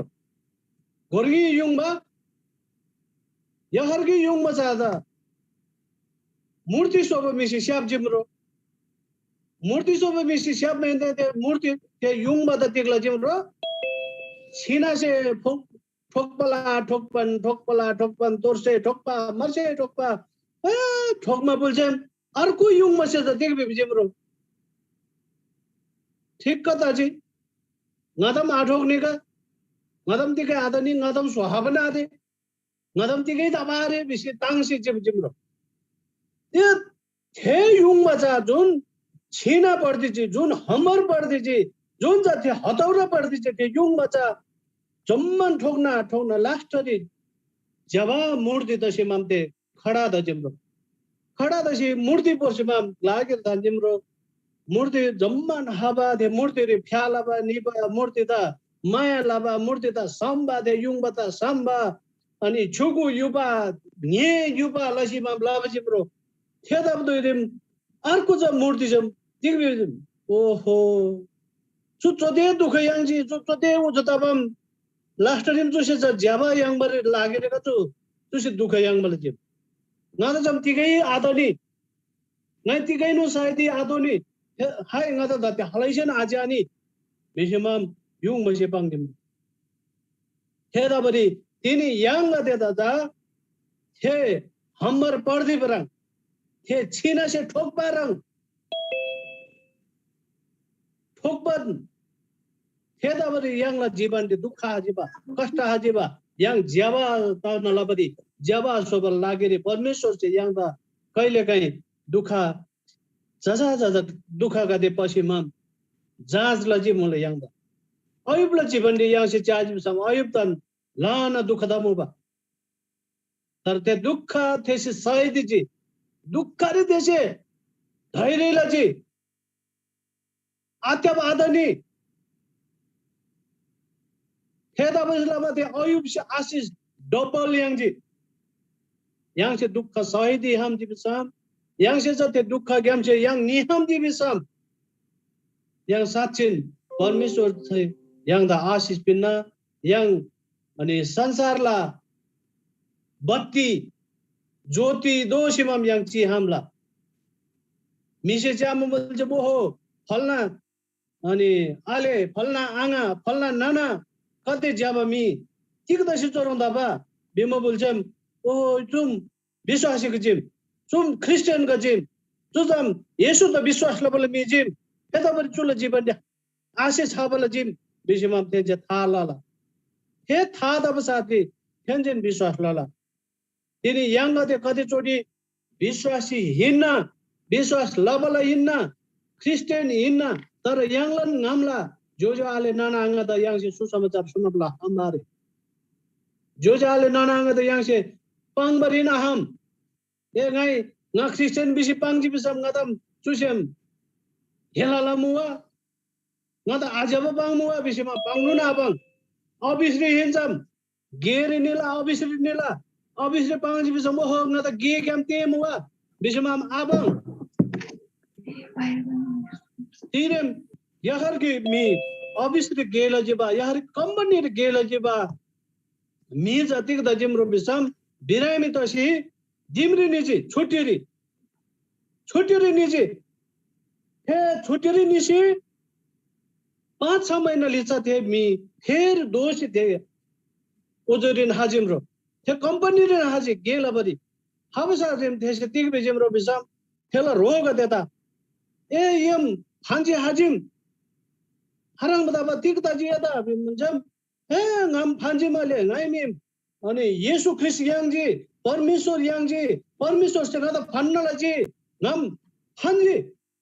गोर्गी युङबा, यखरकी युङबा चा चा मूर्ति स्‍होबा म्‍हिसे स्‍याप जिम्रो। मूर्ति स्‍होबा म्‍हिसे स्‍याप मेन्‍ते ते मूर्ति ते युङबा त तिगला जिम्रो। छिनासे ठोक-, ठोक्‍पला ठोक्‍पन, ठोक्‍पला ठोक्‍पन, तोर्से ठोक्‍पा, मर्से ठोक्‍पा, ए, ठोक्‍मा बुल्‍जेम अर्को युङमासे त तिग भिबा जिम्रो। ठिक्‍क तजी। ङादम आठोक्‍नी का, ङादम तिगै आतनी, ङादम स्‍वाहाबा आते, ङादम तिगै तबा आरे भिसी ताङ्सी जिम जिम्रो। ए, थे युङमा चा जुन छिना पर्दिजी, जुन हमर पर्दिजी, जुन चा थे हतौरा पर्दिजी, थे युङमा चा जम्‍मान ठोक्‍ना ठोक्‍ना लास्‍टरी ज्‍यबा मूर्ति तसी मामते खडा द जिम्रो। खडा तसी मूर्ति पोर्सी माम ग्‍लागिर थान जिम्रो। मूर्ति जम्‍मान हबा थे मूर्तिरी फ्‍या लबा निबा मूर्ति त माया लबा मूर्ति त सम्‍बा थे युङबा त सम्‍बा अनि छुगु युबा ङे युबा लसी माम लबा जिम्रो। थेतब दुइदिम अर्को चा मूर्ति जम तिग भिजम। ओहो, चु चोदे दुःख याङ्जी, चु चोदे उजु तबम लास्टरीम चुसे चा ज्‍यबा याङ्बारी लागिरेका चु चुसे दुःख याङ्बाला जिम। ङादा जम तिगै आतनी, ङाइ तिगैनु साइदी आतोनी। हे, हाय ङादा दत्ते हलैसेन आज्‍यानी भिसी माम युङबासे पाङ्दिम। थेतबारी तिनी य्‍हाङगदेदा चा थे हम्‍बर पर्दिबा ह्रङ्, थे छिनासे ठोक्‍बा ह्रङ्, ठोक्‍बान थेतबारी य्‍हाङला जीवनरी दुःख हाजिबा, कष्ट हाजिबा, य्‍हाङ ज्‍यबा तर्न लबारी, ज्‍यबा स्‍होबाला लागिरी परमेश्‍वरसे य्‍हाङदा कहिलेकाहीँ दुःख जजा जजा दुःखगदे पसी मान जाँच लजी मुला य्‍हाङदा। अयुबला जीवनरी य्‍हाङसे च्‍याजी भिसम अयुबदान ल्‍हाना दुःख तमुबा। तर थे दुःख थेसे सहिदिजी। दुःखरी थेसे धैर्य लजी। आत्‍यब आतनी। थेतबासेलमा थे अयुबसे आशिष डबल याङ्जी। य्‍हाङसे दुःख सहिदी हाम्‍जी भिसम, य्‍हाङसे चा थे दुःखग्‍यामसे य्‍हाङ निहाम्‍जी भिसम, य्‍हाङ साँच्‍चिन परमेश्‍वर य्‍हाङदा आशिष पिन्‍ना। य्‍हाङ अनि संसारला बत्ती ज्योति दोःसीमाम य्‍हाङ चिहामला। म्‍हिसे च्‍यामुबा चा ओहो फल्‍ना अनि आले, फल्‍ना आङा, फल्‍ना नाना कति ज्‍यबा म्‍हि, तिग तसी चोरङ तबा भिमा बुल्‍छेम, ओहो चुम विश्‍वासीगो चीम, चुम ख्रीष्‍टियानगो चीम, चु ताम येशूदा विश्‍वास लबाला म्‍हि चीम, थेतबारी चुला जीवनरी आशा छाबाला चीम भिसी माम थेन्‍से था लला। थे था तबा साथरी थेन्‍सेन विश्‍वास लला। तिनी य्‍हाङगदे कतिचोटि विश्‍वासी हिन्‍ना, विश्‍वास लबाला हिन्‍ना, ख्रीष्‍टियान हिन्‍ना, तर य्‍हाङलान ङामला ज्‍योज्‍यो आले नाना आङादा य्‍हाङसे सुसमाचार सुनाबला हाम आरे। ज्‍योज्‍यो आले नाना आङादा य्‍हाङसे पाङ्‌बारीन आहाम। ए ङाइ ङा ख्रीष्‍टियान भिसी पाङ्जी भिसम ङादाम चुसेम हेला लमुवा, ङादा आज्‍यबा पाङ्मुवा भिसीमा पाङ्‌नुन आपाङ्। अफिसरी हिन्‍सम गेरी निला, अफिसरी निला, अफिसरी पाङ्जी भिसम ओहो ङादा गेग्‍याम तेःमुवा भिसीमा आपाङ्। तिरेम यखरकी म्‍हि अफिसरी गे लजिबा, यखरकी कम्‍पनीरी गे लजिबा म्‍हि चा तिग्‍दा जिम्‍रो भिसम बिरामी तसी दिमरी निजी, छुट्टीरी, छुट्टीरी निजी। थे छुट्टीरी निसी पाँच छ महिना लिच्‍छा थे म्‍हि फेर दोःसी थे उजुरीन हाजिमरो, थे कम्‍पनीरीन हाजी गे लबारी। हाबा साथीम थेसे तिग भिजिमरो भिसम थेला ह्रोगदेदा, ए यम फान्‍सी हाजिम, खाह्रङ्बा तबा तिग तजी एदा भिमन्‍सम, हे ङाम फान्‍जी मले, ङाइ मी अनि येशू ख्रीष्‍ट याङ्जी, परमेश्‍वर याङ्जी, परमेश्‍वरसे ङादा फान्‍ना लजी, ङाम फान्‍जी।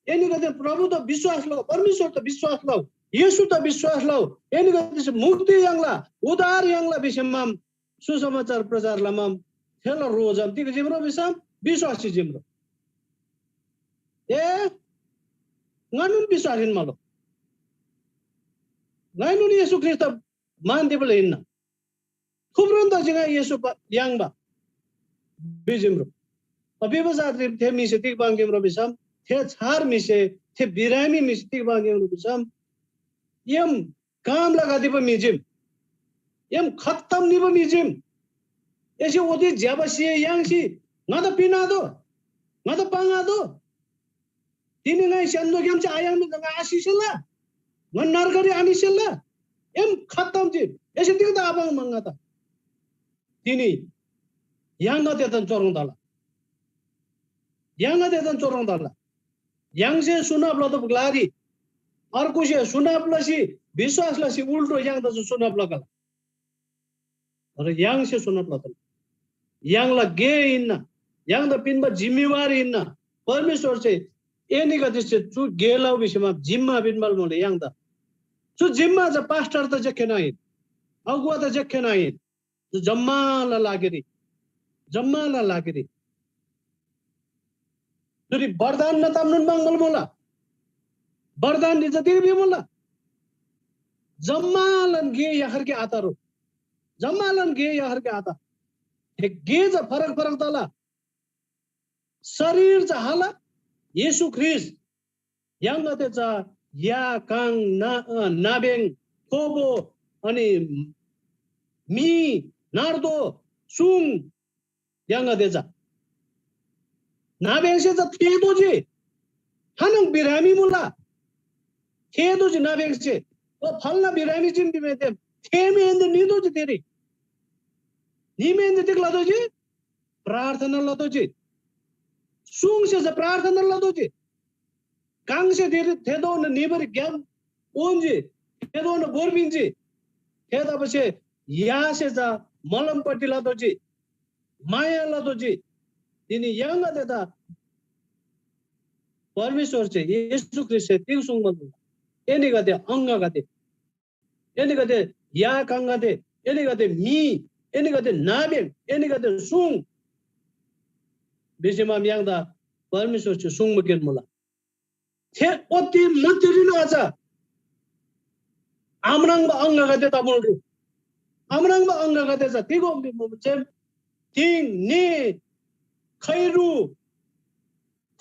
एनीगदे प्रभुदा विश्‍वास लउ, परमेश्‍वरदा विश्‍वास लउ, येशूदा विश्‍वास लउ। एनीगदेसे मुक्ति याङ्ला, उद्धार याङ्ला भिसीमाम सुसमाचार प्रचार लमाम थेला रो जम तिग जिम्रो भिसम विश्‍वासी जिम्रो। ए, ङानोन विश्‍वास हिन्‍मालो। ङाइनोन येशू ख्रीष्‍टदा मान दिबल हिन्‍ना। थुप्रोन तजी ङा येशू प-, याङ्बा भिजिम्रो। अभिवजात थे म्‍हिसे तिग पाङ्‌गिम्रो भिसम, थे छार म्‍हिसे, थे बिरामी म्‍हिसे तिग पाङ्‌गिम्रो भिसम, एम काम लगादिबा म्‍हि जिम, एम खत्तम निबा म्‍हि जिम। एसे ओती ज्‍यबा सिए याङ्सी ङादा पिनादो, ङादा पाङ्‌आदो। तिनी ङाइ स्‍य्‍हान्‍दोग्‍यामसे आयाङ्ना ङा आसिसेला, ङा नर्गरी आनिसेला। एम खत्तम जिम, एसे तिग्‍दा आपाङ्बा ङादा? तिनी य्‍हाङगदेदान चोरङ तला, य्‍हाङगदेदान चोरङ तला। य्‍हाङसे सुनाप लतोःबा ग्‍लारी अर्गुसे सुनाप लसी विश्‍वास लसी उल्टो य्‍हाङदा चु सुनाप लगला। तर य्‍हाङसे सुनाप लतोःला। य्‍हाङला गे हिन्‍ना, य्‍हाङदा पिन्‍बा जिम्‍मेवारी हिन्‍ना। परमेश्‍वरसे एनीगदेसे चु गे लउ भिसीमा जिम्‍मा पिन्‍बाल मुला य्‍हाङदा। चु जिम्‍मा चा पास्‍टरदा जेखेन आहिन, अगुवादा जेखेन आहिन। चु जम्‍माला लागिरी, जम्‍माला लागिरी। चुरी वरदानना तामनोन पाङ्‌बाल मुला। वरदान निजा तिग भिमुला। जम्‍मालान गे याखरके आत रो। जम्‍मालान गे याखरके आत। थे गे चा फरक फरक तला। शरीर चा हाला येशू ख्रीष्‍ट। य्‍हाङगदे चा या, काङ, ना-, अ, नाब्‍यङ, थोबो, अनि मी, नार्दो, सुङ, य्‍हाङगदे चा। नाब्‍यङसे चा थेःतोःजी, खानङ बिरामी मुला। थेःतोःजी नाब्‍यङसे। ओ फल्‍ना बिरामी चीम भिमेते थेःमीहेन्‍से नितोःजी तिरी। निमेहेन्‍से तिग लतोःजी? प्रार्थना लतोःजी। सुङसे चा प्रार्थना लतोःजी। काङसे तिरी थेतोःना निबारी ग्‍याम उन्‍जी, थेतोःना भोर पिन्‍जी। थेतबासे यासे चा मलमपट्टि लतोःजी, माया लतोःजी। तिनी य्‍हाङगदेदा परमेश्‍वरसे, येशू ख्रीष्‍टसे तिग सुङ्बा मुला? एनीगदे अङ्गगदे, एनीगदे या काङगदे, एनीगदे मी, एनीगदे नाब्‍यङ, एनीगदे सुङ भिसीमा य्‍हाङदा परमेश्‍वरसे सुङ्बा गेल मुला। थे ओत्‍ती मन्‍दिररीन अझ आम्राङ्बा अङ्गगदे तमुलरी। आम्राङ्बा अङ्गगदे चा तिग ओम्‍बी मुबा चेम तिङ, ने, खैरु,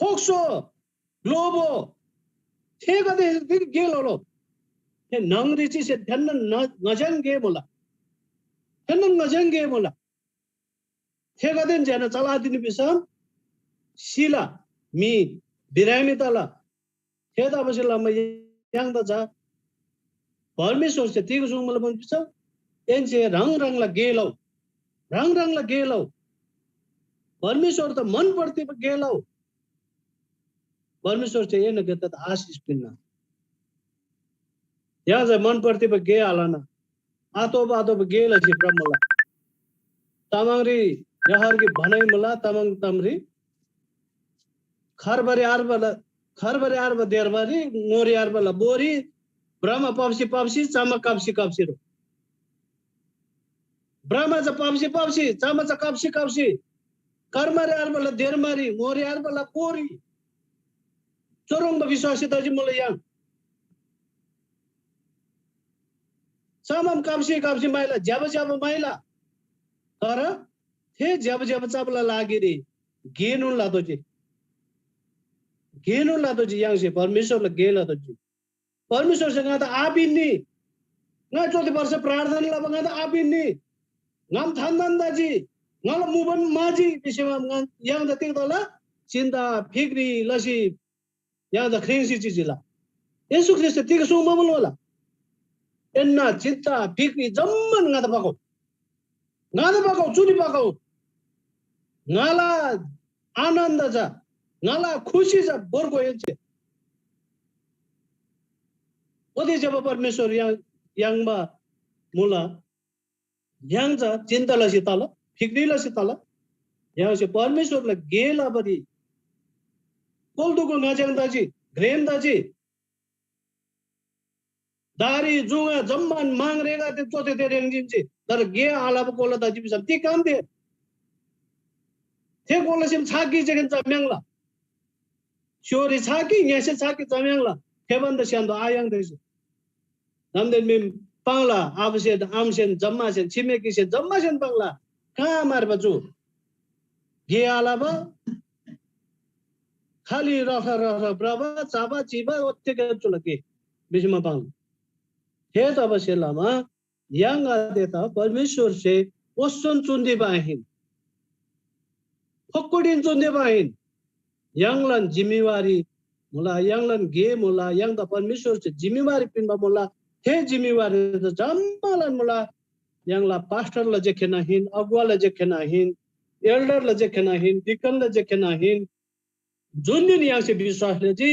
फोक्‍सो, ग्‍लोबो, थेगदे तिग गे ललो। थे न्‍हङरी चिसे थेन्‍नन न-, ङज्‍याङ गे मुला। थेन्‍नन ङज्‍याङ गे मुला। थेगदेन ज्‍यना चलादिनी भिसम सिला, म्‍हि बिरामी तला। थेतबासेलमा य्‍हाङदा चा परमेश्‍वरसे तिग सुङ्मुला भिसम, एन्‍से ह्राङ ह्राङला गे लउ, ह्राङ ह्राङला गे लउ, परमेश्‍वरदा मन पर्तिबा गे लउ। परमेश्‍वरसे एनीगदेदा आशिष पिन्‍ना। य्‍हाङसे मन पर्तिबा गे आलना, आतोःबा आतोःबा गे लसी भ्रमुला। तामाङरी यहरकी भनाइ मुला, तामाङ तामरी खर्बारी आर्बाला, खर्बारी आर्बा देर्बारी, ङोरी आर्बाला बोरी, भ्रमा पप्‍सी पप्‍सी, चमा काप्‍सी काप्‍सी रो। भ्रमा चा पप्‍सी पप्‍सी, चमा चा काप्‍सी काप्‍सी, कर्मारी आर्बाला देर्मारी, ङोरी आर्बाला बोरी। चोरङ्बा विश्‍वासी तजी मुला य्‍हाङ। सामान काप्‍सी काप्‍सी माइला, ज्‍यबा ज्‍यबा माइला। तर थे ज्‍यबा ज्‍यबा चबाला लागिरी गेनोन लतोःजी। गेनोन लतोःजी, य्‍हाङसे परमेश्‍वरला गे लतोःजी। परमेश्‍वरसे ङादा आपिन्‍नी। ङाइ चोथी वर्ष प्रार्थना लबा ङादा आपिन्‍नी। ङाम थान्‍थान तजी। ङाला मुबान म्‍हाजी भिसीमा ङा-, य्‍हाङदा तिग तला? चिन्‍ता फिक्री लसी य्‍हाङदा ख्रीङ्सी चिजीला। येशू ख्रीष्‍टसे तिग सुङ्बा मुला? एन्‍ना चिन्‍ता फिक्री जम्‍मान ङादा पकउ। ङादा पकउ, चुरी पकउ। ङाला आनन्द चा, ङाला खुसी चा भोर्गो एन्‍से। ओते ज्‍यबा परमेश्‍वर य्‍हाङ, याङ्बा मुला। य्‍हाङ चा चिन्‍ता लसी तला, फिक्री लसी तला। य्‍हाङसे परमेश्‍वरला गे लबारी कोल्‍दुको ङाच्‍याङ तजी, घ्रेन तजी। दारी जुङा जम्‍मान माङ रेगा ते चोते ते रेङ जिन्‍जी। तर गे आलबा कोला तजी भिसम तिग काम थे? थे कोलासेन छाकी जेकेन चा म्‍याङ्ला। स्‍योरी छाकी, ङ्‍यसे छाकी चा म्‍याङ्ला। थे भन्‍दा स्‍य्‍हान्‍दो आयाङ् थेसे। दान्‍देन मी पाङ्ला, आबासेन, आमासेन, जम्‍मासेन, छिमेकीसेन, जम्‍मासेन पाङ्ला। कहाँ मार्बा चु? गे आलबा, खालि रख रख भ्रबा, चबा, चिबा, ओत्‍तेक चुला गे भिसी म पाङ्ला। थेतबासेलमा य्‍हाङगदेदा परमेश्‍वरसे ओस्‍सोन चुन्‍दीबा आहिन, फक्‍कुडिन चुन्‍दीबा आहिन। य्‍हाङलान जिम्‍मेवारी मुला, य्‍हाङलान गे मुला, य्‍हाङदा परमेश्‍वरसे जिम्‍मेवारी पिन्‍बा मुला। थे जिम्‍मेवारी त जम्‍मालान मुला। य्‍हाङला पास्टरला जे खेन आहिन, अगुवाला जे खेन आहिन, एल्डरला जे खेन आहिन, डिकनला जे खेन आहिन, जुन दिन य्‍हाङसे विश्‍वास लजी,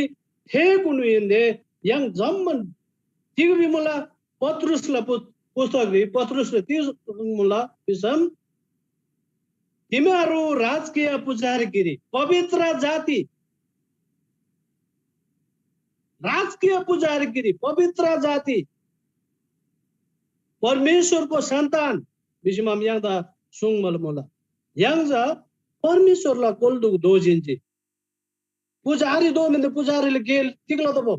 थेकुनु य्‍हाङसे य्‍हाङ जम्‍मान तिग भिमुला? पत्रुसला पु-, पुस्तकरी पत्रुसले तिग मुला भिसम, तिमीहरू राजकीय पुजारीगिरी पवित्र जाति, राजकीय पुजारीगिरी पवित्र जाति, परमेश्‍वरको सन्तान भिसी माम य्‍हाङदा सुङ्बा मुला। य्‍हाङ चा परमेश्‍वरला कोल्‍दुक दोजिन्‍जी। पुजारी दोमिन्‍दा पुजारीले गे तिग लतोःबा?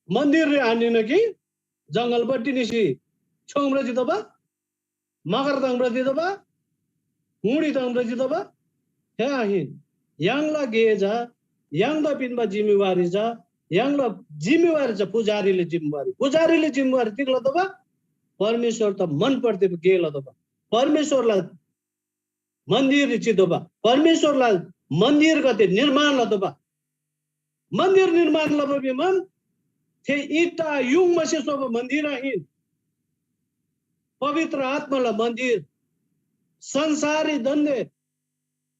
मन्‍दिररी आनिन कि जंगलपट्टि निसी छ्‌योङ भ्रजी तोःबा? मकर ताङ भ्रजी तोःबा? हुडी ताङ भ्रजी तोःबा? थे आहिन। य्‍हाङला गे चा, य्‍हाङदा पिन्‍बा जिम्‍मेवारी चा, य्‍हाङला जिम्‍मेवारी चा पुजारीले जिम्‍मेवारी। पुजारीले जिम्‍मेवारी तिग लतोःबा? परमेश्‍वर त मनपट्टि गे लतोःबा। परमेश्‍वरला मन्‍दिर चितोःबा, परमेश्‍वरला मन्‍दिरगदे निर्माण लतोःबा। मन्‍दिर निर्माण लबा भिमान थे इँटा युङमासे स्‍होबा मन्‍दिर आहिन। पवित्र आत्‍माला मन्‍दिर, संसारी दान्‍दे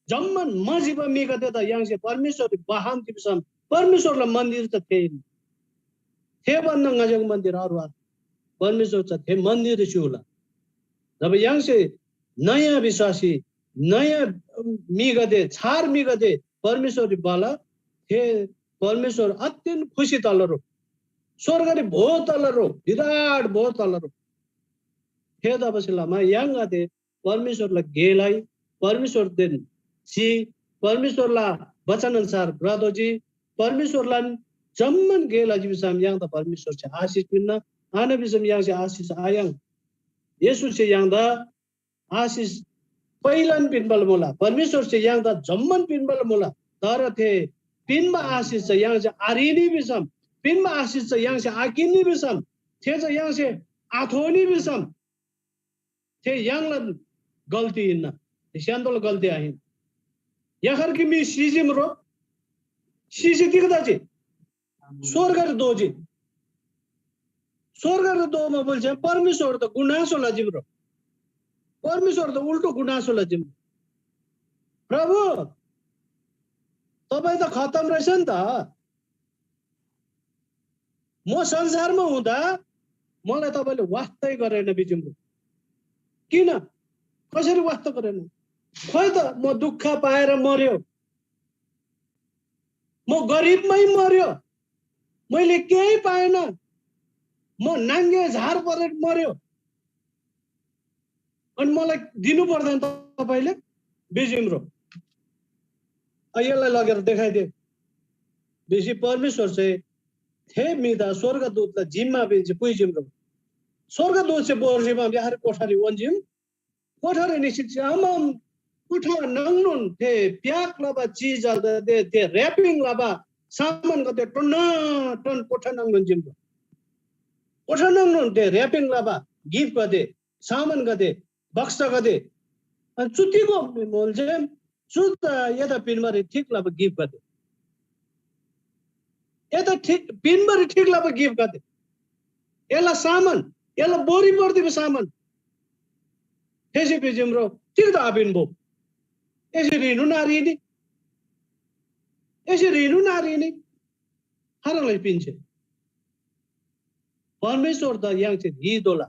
जम्‍मान मजिबा म्‍हिगदेदा य्‍हाङसे परमेश्‍वररी बहाम भिसम परमेश्‍वरला मन्‍दिर चा थे हिन्‍ना। थे भन्‍दा ङाच्‍छाङ मन्‍दिर आरो आरे। परमेश्‍वर चा थे मन्‍दिररी चिमुला। जब य्‍हाङसे नयाँ विश्‍वासी, नयाँ म्‍हिगदे, छार म्‍हिगदे परमेश्‍वररी भला, थे परमेश्‍वर अत्यन्त खुसी तला रो। स्‍वर्गरी भो तला रो, विराट भो तला रो। थेतबासेलमा य्‍हाङगदे परमेश्‍वरला गे लइ, परमेश्‍वरदेन सि, परमेश्‍वरला वचन अन्‍छार भ्रतोःजी, परमेश्‍वरलान जम्‍मान गे लजी भिसम य्‍हाङदा परमेश्‍वरसे आशिष पिन्‍ना, आन भिसम य्‍हाङसे आशिष आयाङ्। येशूसे य्‍हाङदा आशिष पहिलान पिन्‍बाला मुला, परमेश्‍वरसे य्‍हाङदा जम्‍मान पिन्‍बाला मुला, तर थे पिन्‍बा आशिष चा य्‍हाङसे आह्रीनी भिसम, पिन्‍बा आशिष चा य्‍हाङसे आकिन्‍नी भिसम, थे चा य्‍हाङसे आथोनी भिसम, थे य्‍हाङलान गल्‍ती हिन्‍ना, थे स्‍य्‍हान्‍दोला गल्‍ती आहिन। याखर कि मी सिजीम रो, सिजी तिग तजी? स्‍वर्गरी दोःजी। स्‍वर्गरी दोःमा बुल्‍छे परमेश्‍वर त गुनासो लजीम रो, परमेश्‍वर त उल्टो गुनासो लजीम। प्रभु, तपाईँ त खतम रहेछ नि त। म संसारमा हुँदा मलाई तपाईँले वास्तै गरेन भिजुम। किन? कसरी वास्ता गरेन? खोइ त, म दुःख पाएर मर्यो, म गरिबमै मर्यो, मैले केही पाएन, म नाङ्गे झार परेर मर्यो, अनि मलाई दिनु पर्दैन तपाईँले? भिजुम रो, यसलाई लगेर देखाइदे भिसी परमेश्‍वर चाहिँ थे म्‍हिदा स्‍वर्गदूतलाई जिम्‍मा पिन्‍सी पुइजिम रो। स्‍वर्गदूतसे बोर्जीमा बिहार कोठारी ओन्‍जिम। कोठारी निसी जम्‍मान कोठा नाङनोन थे प्‍याक लबा चिजगदे, थे wrapping लबा सामानगदे टन्न टन कोठा नाङनोन जिम रो। कोठा नाङनोन थे wrapping लबा गिफ्टगदे, सामानगदे, बक्‍सागदे। अनि चु तिगो मोल चाहिँ चु त एदा पिन्‍बारी ठीक लबा गिफ्टगदे। एदा ठीक, पिन्‍बारी ठीक लबा गिफ्टगदे। एला सामान, एला बोरी पर्दिबा सामान। थेसे भिजिम रो, तिग्‍दा आपिन्‍बो? एसे ह्रीनु नारीनी? एसे ह्रीनु नारीनी? खाह्रङ् लसी पिन्‍से? परमेश्‍वरदा य्‍हाङसे ह्रीतोःला।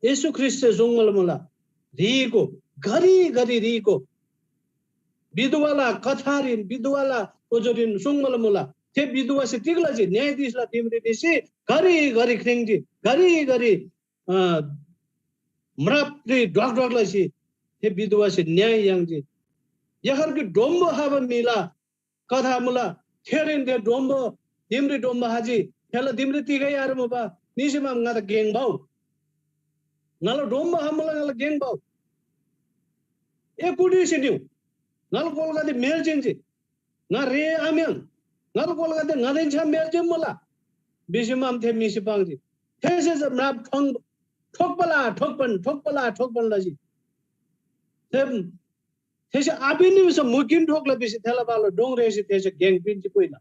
येशू ख्रीष्‍टसे सुङ्बा मुला, ह्रीगो, घरि घरि ह्रीको। विधवाला कथारीन, विधवाला ओजोरीन सुङ्मल मुला। थे विधवासे तिग लजी? न्यायाधीशला दिमरी निसी घरि घरि ख्रिङ्जी, घरि घरि, अ, म्रापरी ढ्वाक ढ्वाक लसी थे विधवासे न्याय याङ्जी। यखर कि डोम्बो खबा म्‍हिला कथा मुला, थेरीन थे डोम्बो, दिमरी डोम्बो खजी, थेला दिमरी तिगै आरेमुबा, निसीमा ङादा गेङ भउ। ङाला डोम्बो खमुला, ङाला गेङ भउ। ए कुटिसी निउ, ङाला कोलगदे मेल जिन्‍जी, ङा रे आम्‍याङ, ङाला कोलगदे ङादेन छ्‌याम मेल जिन्‍मुला, भिसी माम थे म्‍हिसे पाङ्जी। थेसे चा म्राप ठोङ ठोक्‍पला ठोक्‍पन, ठोक्‍पला ठोक्‍पन लजी। थे, थेसे आपिन्‍नी भिसम मुकिन ठोक्‍ला भिसी थेला बाला डोङ रेःसी थेसे गेङ पिन्‍जी पुइला।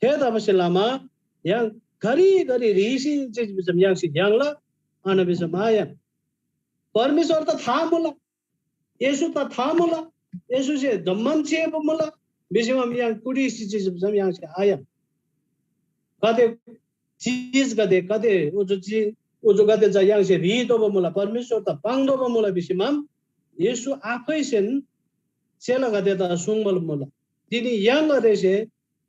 थेतबासेलमा य्‍हाङ घरि घरि ह्रीसी चिज भिसम य्‍हाङसे याङ्ला, आन भिसम आयाङ्। परमेश्‍वर त था मुला, येशू त था मुला, येशूसे जम्‍मान सेबा मुला भिसम य्‍हाङ कुटिसी चिज भिसम य्‍हाङसे आयाङ्। कते चिजगदे, कते उजु चिज, उजुगदे चा य्‍हाङसे ह्रीतोःबा मुला, परमेश्‍वर त पाङ्तोःबा मुला भिसीमाम येशू आफैसेन चेलागदेदा सुङ्बा मुला। तिनी य्‍हाङगदेसे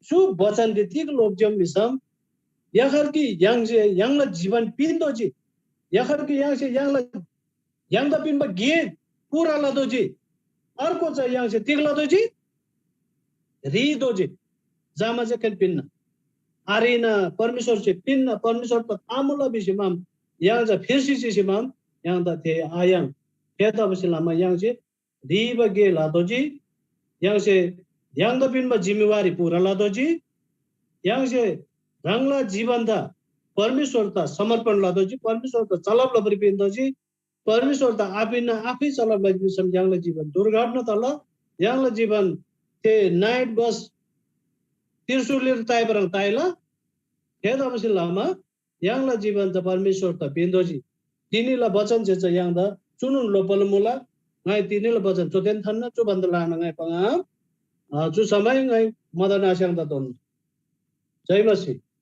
चु बचनरी तिग लोप्‍जीम भिसम, यखर कि य्‍हाङसे य्‍हाङला जीवन पिन्‍तोःजी, यखर कि य्‍हाङसे य्‍हाङला य्‍हाङदा पिन्‍बा गे पूरा लतोःजी। अर्को चा य्‍हाङसे तिग लतोःजी? ह्रीतोःजी। जमा चाहिँ पिन्‍ना। आह्रीना परमेश्‍वरसे पिन्‍ना, परमेश्‍वर त आमुला भिसीमाम य्‍हाङ चा फिर्सी चिसीमाम य्‍हाङदा थे आयाङ्। थेतबासेलमा य्‍हाङसे ह्रीबा गे लतोःजी। य्‍हाङसे य्‍हाङदा पिन्‍बा जिम्‍मेवारी पूरा लतोःजी। य्‍हाङसे ह्राङला जीवनदा परमेश्‍वरदा समर्पण लतोःजी, परमेश्‍वरदा चलब लबारी पिन्‍तोःजी। परमेश्‍वरदा आपिन्‍ना आफै चलब लजी भिसम य्‍हाङला जीवन दुर्घटना तला। य्‍हाङला जीवन थे नाइट बस त्रिशुलले ताइबाह्रङ् ताइला। थेतबासेलमा य्‍हाङला जीवन चा परमेश्‍वरदा पिन्‍तोःजी। तिनीला बचनसे चा य्‍हाङदा चुनोन लोप्‍बाला मुला। ङाइ तिनीला बचन चुदेन थान्‍ना, चु भन्‍दा ल्‍हाना ङाइ पाङ्‌आम। अ, चु समय ङाइ मदन आस्‍याङदा तोन्‍ना। जय मसीह।